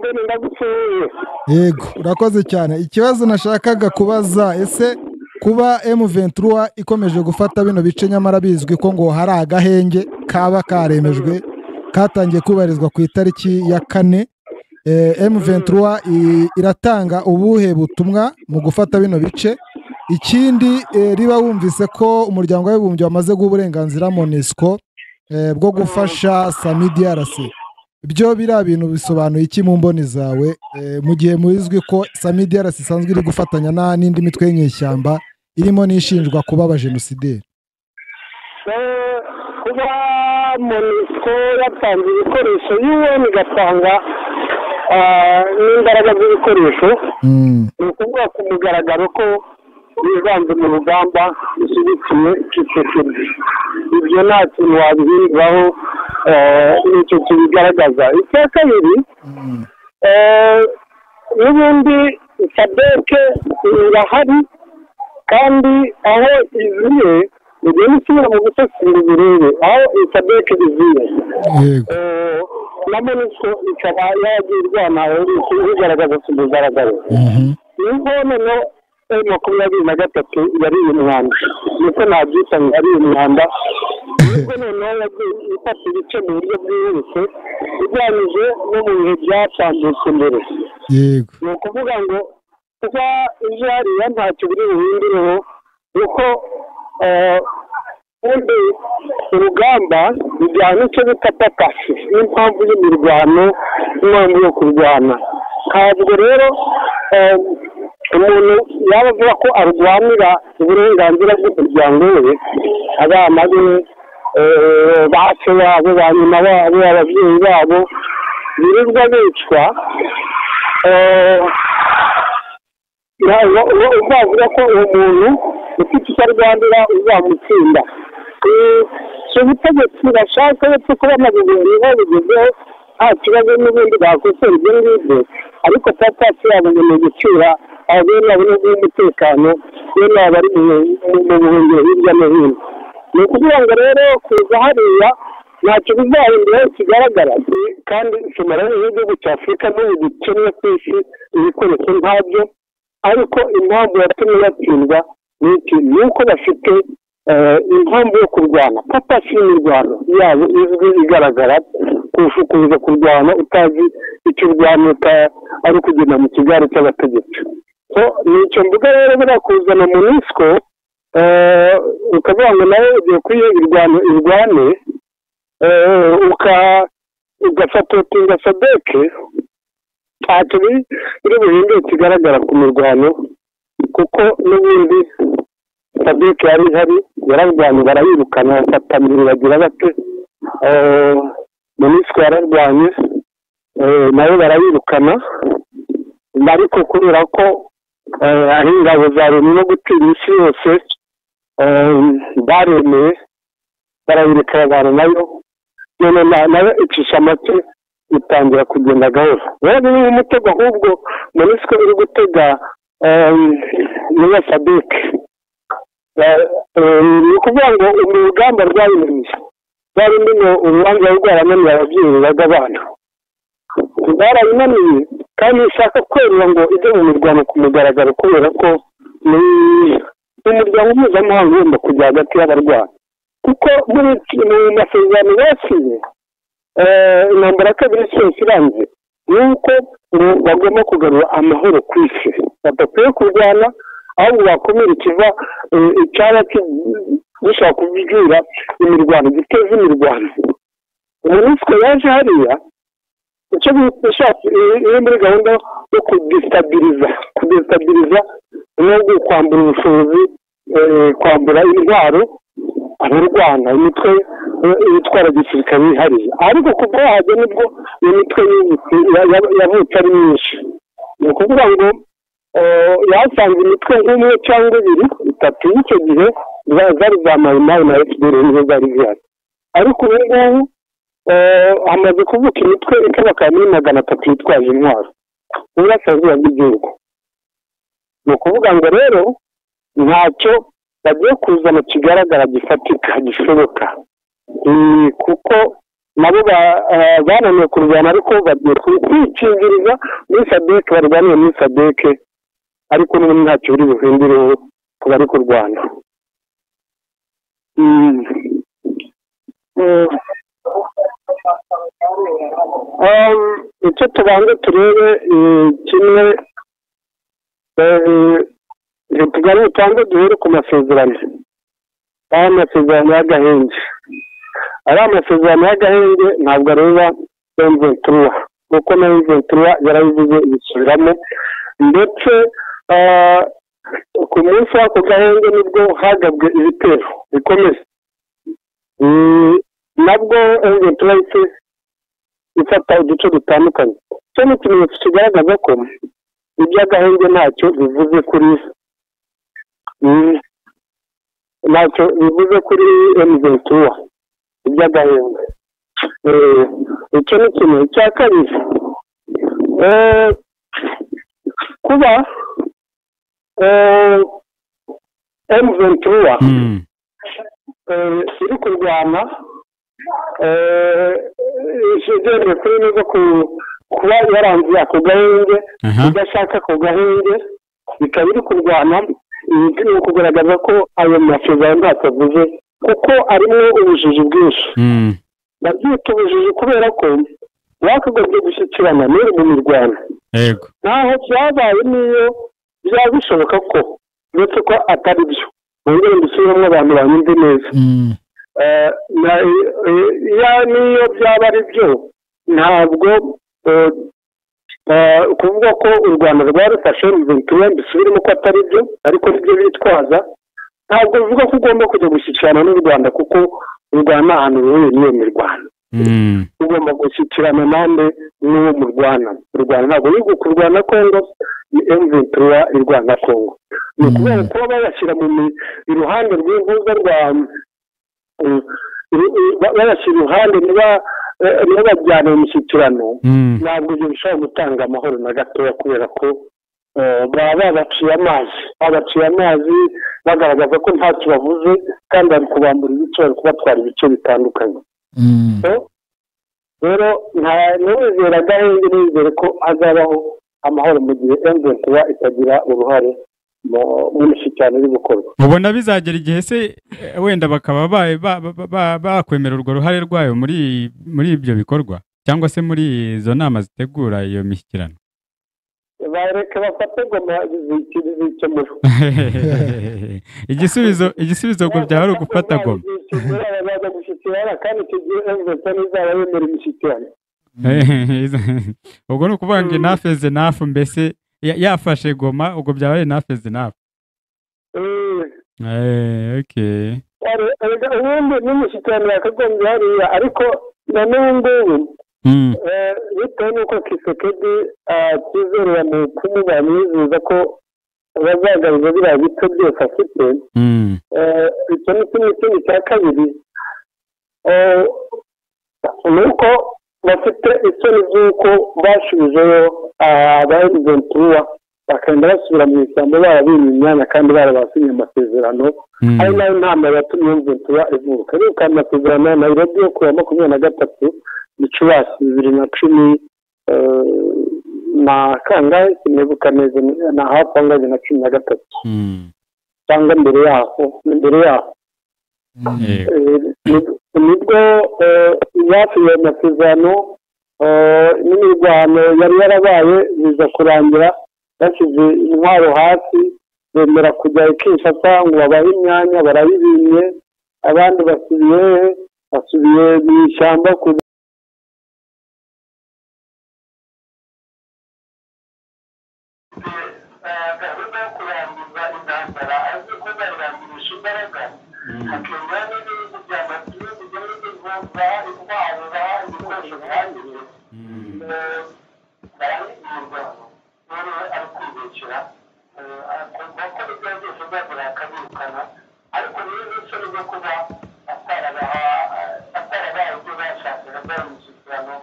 Deni ndagusuhuye. Yego, urakoze cyane. Ikibazo nashakaga kubaza, ese kuba M23 ikomeje gufata bino bice nyamara bizwi ko ngo hari agahenge kaba karemejwe katangiye kubarizwa ku itariki ya 4, M23 iratanga ubuhe butumwa mu gufata bino bice? Ikindi, riba wumvise ko umuryango w'abibumbye wamaze guha uburenganzira MONUSCO bwo gufasha SAMIDRC, ibyo biriya bintu bisobanuye iki mu mboni zawe, mu gihe muzwi ko SAMIDRC isanzwe iri gufatanya n'indi mitwe y'inyeshyamba irimo n'ishinjwa kuba abajenosideri? Kuba MONUSCO yatanze ibikoresho, UN igatanga n'imbaraga z'ibikoresho, ni ukuvuga ku mugaragaro ko bivanze mu rugamba rushyigikiye Tshisekedi. Ibyo nta kintu wabihinduraho, nicyo kibigaragaza. Icya kabiri, n'ubundi SADC irahari, kandi aho iziye ugenda usubira mu gusesengura urebe aho SADC iziye. Na MONUSCO ikaba yaragiye irwana bigaragaza ku mugaragaro. Niho noneho M23 yariye umwanda, niko nabyita ngo yariye umwanda. Nibwo noneho yagiye ifata ibice mu buryo bwihuse ugereranyije no mu bihe byatambutse mbere. Yego. Ni ukuvuga ngo kuba ibyo hariya ntacyo biri buhindureho, kuko ubundi urugamba rujyana icyo bita papasi n'impamvu y'imirwano, n'impamvu yo kurwana. Ntabwo rero umuntu yaba avuga ko arwanira uburenganzira bw'umuryango we, abana be, ba se wabo, ba nyina wabo, ababyeyi babo birirwa bicwa, uzavuga ko uwo muntu ufite icyo arwanira uzamutsinda. Si ubutegetsi bashaka, uretse ko banabigezeho bigezeho nta kibazo n'ubundi bakosora ibyo ngibyo, ariko papasi yabo ngo ni ugucyura bene abo n'umutekano, bene abo bari mu buhungiro hirya no hino. Ni ukuvuga ngo rero kuza hariya ntacyo bizahindura kigaragara. Kandi Somalia n'igihugu cya Afurika n'ubu gikennye ku isi, ibikoresho ntabyo, ariko impamvu yatumye batsindwa ni iki? Ni uko bafite impamvu yo kurwana, papasi y'imirwano yabo izwi igaragara, kuza kurwana utazi icyo urwana, ari kugenda mu kigare cy'abategetsi. Nicyo mvuga rero, buriya kuzana MONUSCO ukavuga ngo nawe ugiye kuyiha irwano irwane, ugasapotinga SADC, ntacyo biri buhindure kigaragara ku mirwano, kuko n'ubundi SADC yari ihari, yararwanye barayirukana, bafata bagira bate, MONUSCO yararwanye nayo barayirukana, ariko kubera ko ari ingabo za Loni no gutinya isi yose, baremeye barayireka abantu nayo, none nayo icisha make itangira kugenda gahoro. Rero ni umutego ahubwo MONUSCO iri gutega niya SADC. Ni ukuvuga ngo urugamba rwayinaniye, rwarindi ngo urubanza rwarananiye ababyeyi baga abana, barayinaniye, kandi ishaka kwerura ngo ijye mu mirwano ku mugaragaro, kubera ko ni umuryango mpuzamahanga ugomba kujya hagati y'abarwana, kuko mu masezerano basinye intambara ya kabiri y'isi yose irangiye, ni uko ngo bagomba kugarura amahoro ku isi, badakwiye kurwana, ahubwo bakumira ikiva icyaba gishobora kubyura imirwano, giteza imirwano. MONUSCO yaje hariya icyo iri muri gahunda yo kudestabiliza no kwambura ubushobozi kwambura intwaro abarwana imitwe itwara gisirikare yihariye, ariko kuva wahajya nibwo iyo mitwe yavutse ari myinshi. Ni ukuvuga ngo yasanze imitwe nk'umwe cyangwa ibiri itatu y'icyo gihe zari za Mayimayi na FDL nizo zari zihari, ariko ubu ngubu hamaze kuvuka imitwe ikabakaba muri 300 yitwaje intwaro mu burasirazuba bw'igihugu. Ni ukuvuga ngo rero ntacyo bagiye kuzana kigaragara gifatika gishoboka, kuko nabo bananiwe kurwana, ariko bagiye kwikingiriza muri SADC, barwaniye muri SADC, ariko n'ubundi ntacyo biri buhindureho ku bari kurwana. Icyo tubanza turebe kimwe, tuganire cyangwa duhere ku masezerano. Ari amasezerano y'agahenge, ari amasezerano y'agahenge ntabwo areba M23, kuko na M23 yarabivuze ibisubiramo, ndetse ku munsi w'ako gahenge nibwo hagabwe ibitero bikomeye, nabwo M23 yahise ifata uduce dutandukanye. Icyo ni ikimenyetso kigaragaza ko iby'agahenge ntacyo bivuze kuri ntacyo bivuze kuri M23 iby'agahenge. Icyo ni kimwe. Icya kabiri, kuba M23 iri kurwana igendeye kuri neza kuba yarangiye ako gahenge, idashaka ako gahenge, ikaba iri kurwana, ni ukugaragaza ko ayo masezerano ntacyo avuze, kuko arimo ubujiji bwinshi. Babyita ubujiji kubera ko bakagombye gushyikirana n'uri mu mirwano. Ntaho byabaye n'iyo byaba bishoboka ko uretse ko atari byo, wongere mbisubiremo abantu banyumve neza. N'iyo byaba ari byo, ntabwo kuvuga ko u Rwanda rwarufashe M23 mbisubiremo ko atari byo, ariko nibyo bitwaza, ntabwo bivuga ko ugomba kujya gushyikirana n'u Rwanda, kuko u Rwanda ahantu ruhuye n'iyo mirwano. Ugomba gushyikirana nande n'uwo murwana. U Rwanda ntabwo ruri kurwana Kongo, ni M23 irwana Kongo. Ni ukubera kuba babashyira mu iruhande rw'impuza rwa babashyira iruhande ntibabajyane mu mishyikirano, ntabwo ibyo bishobora gutanga amahoro na gatoya, kubera ko baba babaciye amazi, bagaragaza ko ntacyo bavuze, kandi bari kubambura ibice, bari kubatwara ibice bitandukanye. Rero ntiwizere agahenge, ntiwizere ko hazabaho amahoro mu gihe M23 itagira uruhare mu mishyikirano iri gukorwa. Mubona bizagera igihe se wenda bakaba bakwemera urwo ruhare rwayo muri ibyo bikorwa, cyangwa se muri izo nama zitegura iyo mishyikirano? Bareke bafate Goma bizikemura. Igisubizo ngo byaba ari ugufata Goma. Baza gushyikirana, kandi icyo gihe M23 ntizaba yemera imishyikirano. Ubwo ni ukuvuga ngo enough is enough, mbese yafashe Goma, ubwo byaba ari enough is enough. Okay. Ubundi n'imishyikirano yakagombye hariya, ariko na n'ubu ngubu bitewe n'uko Tshisekedi atizerera mu bukungu, bamwizeza ko bazagaruza biriya bice byose afite. Icyo ni kimwe. Ikindi cya kabiri ni uko bafite isoni z'uko bashubijeyo aba M23 bakagenda basubira mu ishyamba barabimye imyanya kandi barabasinye amasezerano, ari nayo ntambara yatumye M23 ivuka. Ariko amasezerano ya Nairobi yo ku ya 23 Gicurasi 2010 na kangahe sinibuka neza, na hafi aho ngaho na 13 cyangwa mbere yaho, nibwo basinye amasezerano, n'imirwano yari yarabaye biza kurangira bashyize intwaro hasi, bemera kujya i Kinshasa ngo babahe imyanya, barabibimye, abandi basubiye mu ishyamba. Gahunda yo kurangiza intambara azi ko bayirangiza. ntabwo baha ibikoresho bihagije, barabibwirwa rero ari kwibeshyira kuko ibyo byose byagera akabirukana. Ariko rero n'isoni zo kuba atarabaye ibyo bashakaga byari imishyikirano,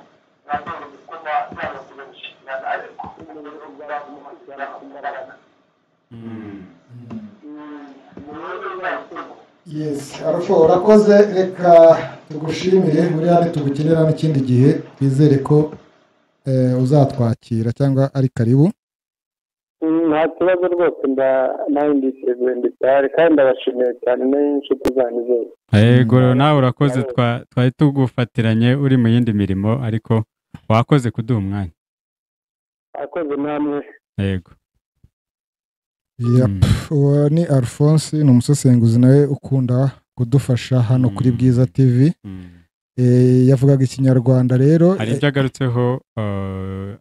nabyo biri gutuma yanga kujya gushyikirana, ariko imbaraga. Yes, Arufo, urakoze, reka tugushimire muri hano, tugukenera n'ikindi gihe, twizere ko uzatwakira cyangwa ari karibu. Nta kibazo rwose, nawe nditeguye, nditahari, kandi ndabashimiye cyane n'inshuti zanyu zose. Yego, nawe urakoze, twari tugufatiranye uri mu yindi mirimo, ariko wakoze kuduha umwanya. Akoze namwe. Yego. Yep. Uwo ni Alphonse, ni umusesenguzi nawe ukunda kudufasha hano kuri Bwiza TV. Yavugaga ikinyarwanda rero. Hari ibyo agarutseho,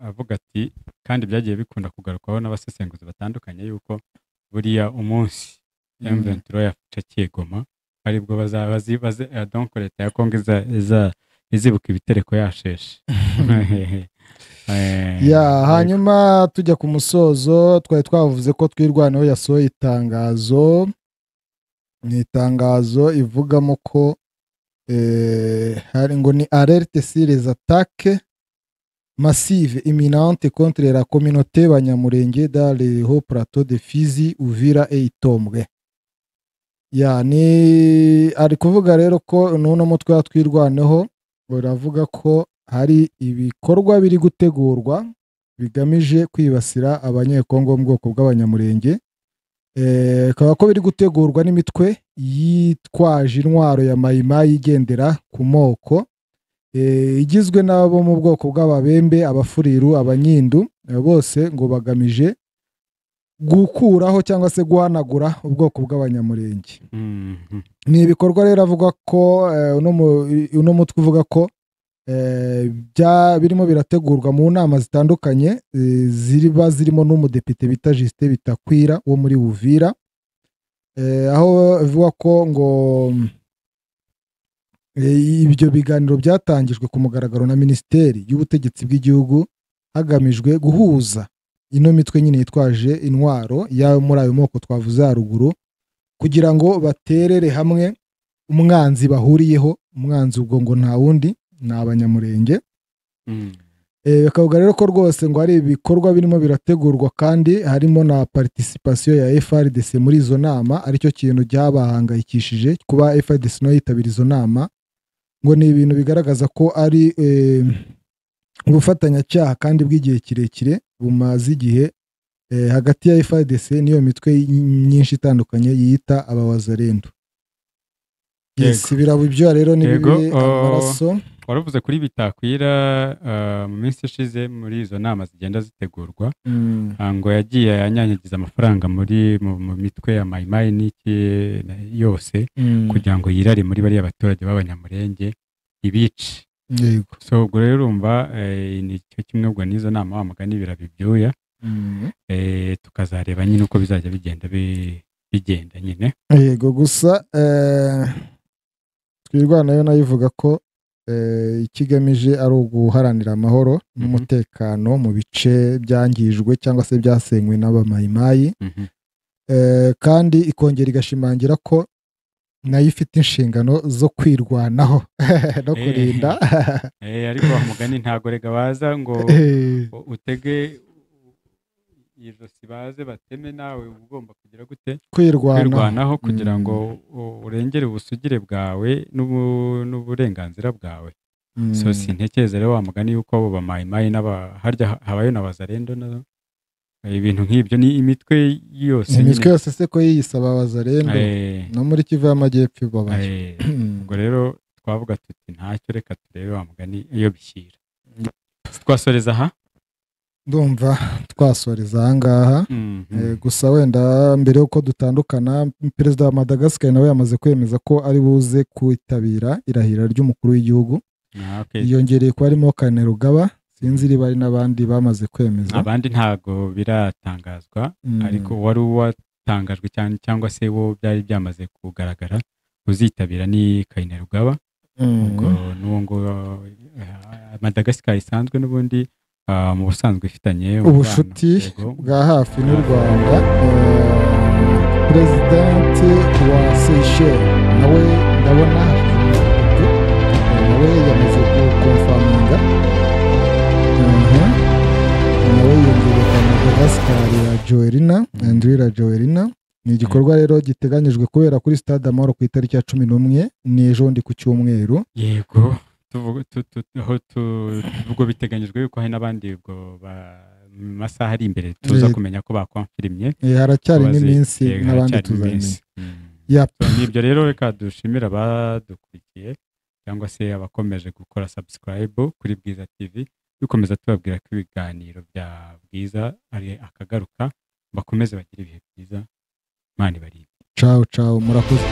avuga ati kandi byagiye bikunda kugarukwaho n'abasesenguzi batandukanye yuko buriya umunsi M23 yacakiye Goma aribwo bazaba donc leta ya Kongo izibuka ibitereko yasheshe. Ya, hanyuma tujya ku musozo, twari twavuze ko Twirwaneho yasohoye itangazo, ni itangazo ivugamo ko hari ngo ni alerte sur les attaques massives imminentes contre la communauté Banyamulenge dans les hauts plateaux de Fizi, Uvira et Itombwe. Ya, ni ari kuvuga rero ko n'uno mutwe wa Twirwaneho uravuga ko hari ibikorwa biri gutegurwa bigamije kwibasira abanyekongo mu bwoko bw'abanyamurenge, kaba ko biri gutegurwa n'imitwe yitwaje intwaro ya Mayimayi igendera ku moko, igizwe n'abo mu bwoko bw'ababembe, abafuriru, abanyindu, bose ngo bagamije gukuraho cyangwa se guhanagura ubwoko bw'abanyamurenge. Ni ibikorwa rero avuga ko uno mutwe uvuga ko birimo birategurwa mu nama zitandukanye, ziriba zirimo n'umudepite bita Justin Bitakwira wo muri Uvira, aho avuga ko ngo ibyo biganiro byatangijwe ku mugaragaro na Minisiteri y'Ubutegetsi bw'Igihugu hagamijwe guhuza ino mitwe nyine yitwaje intwaro ya muri ayo moko twavuze haruguru, kugira ngo baterere hamwe umwanzi bahuriyeho, umwanzi ubwo ngo nta wundi ni abanyamurenge. Bakavuga rero ko rwose ngo hari ibikorwa birimo birategurwa kandi harimo na participation ya FARDC muri izo nama, aricyo kintu cyabahangayikishije kuba FARDC no yitabira izo nama, ngo ni ibintu bigaragaza ko ari ubufatanyacyaha kandi bw'igihe kirekire bumaze igihe hagati ya FARDC n'iyo mitwe myinshi itandukanye yita abawazarendo. Yes, birabo ibyo rero ni bibi amaraso. Waravuze kuri Bitakwira mu minsi ishize muri izo nama zigenda zitegurwa, ngo yagiye anyanyagiza amafaranga muri mu mitwe ya Mayimayi n'iki yose kugira ngo yirare muri bariya baturage b'abanyamurenge ibice. Yego. So ubwo rero urumva ni cyo kimwe ubwo n'izo nama wa mugani birabibyuya, tukazareba nyine uko bizajya bigenda bigenda nyine. Yego, gusa Twirwaneho nayo ivuga ko ikigamije ari uguharanira amahoro n'umutekano mu bice byangijwe cyangwa se byasenywe n'abamayimayi, kandi ikongera igashimangira ko nayo ifite inshingano zo kwirwanaho no kurinda. Ariko mugani ntago rega baza ngo utege ijosi baze bateme, nawe ugomba kugira gute kwirwanaho kugira ngo urengere ubusugire bwawe n'uburenganzira bwawe. So sintekereza rero wa mugani yuko abo bamayimayi n'aba harya habayo n'abazarendo nazo ibintu nk'ibyo ni imitwe yose, imitwe yose se ko yiyisaba abazarendo no muri Kivu y'Amajyepfo babayo. Ubwo rero twavuga tuti ntacyo, reka turebe wa mugani iyo bishyira. Twasoreza aha, ndumva twasoreza aha ngaha. Gusa wenda mbere yuko dutandukana, Perezida wa Madagascar nawe yamaze kwemeza ko ari buze kwitabira irahira ry'umukuru w'igihugu. Yongereye ko harimo Kainerugaba, sinzi niba ari n'abandi bamaze kwemeza. Abandi ntago biratangazwa, ariko wari watangajwe cyane cyangwa se wo byari byamaze kugaragara uzitabira ni Kainerugaba. Ubwo n'uwo ngo Madagascar isanzwe n'ubundi mu busanzwe ifitanye ubushuti bwa hafi n'u Rwanda. Presidente wa Seychelles nawe ndabona hashize iminsi 3 nawe yamaze gukonfaminga, nawe yiyongereye kwa Madagascar ya Joelina Andry Rajoelina. Ni igikorwa rero giteganyijwe kubera kuri Stade Amahoro ku itariki ya 11, ni ejo ndi ku cyumweru. Yego, ubwo biteganyijwe yuko hari n'abandi ubwo masaha ari imbere tuza kumenya ko bakonfirimye. Haracyari n'iminsi n'abandi tuzamenya. Nibyo rero, reka dushimira abadukurikiye cyangwa se abakomeje gukora subscribe kuri Bwiza TV, dukomeza tubabwira ko ibiganiro bya Bwiza ari akagaruka. Bakomeze bagire ibihe byiza, Imana ibarinde. Ciao ciao, murakoze.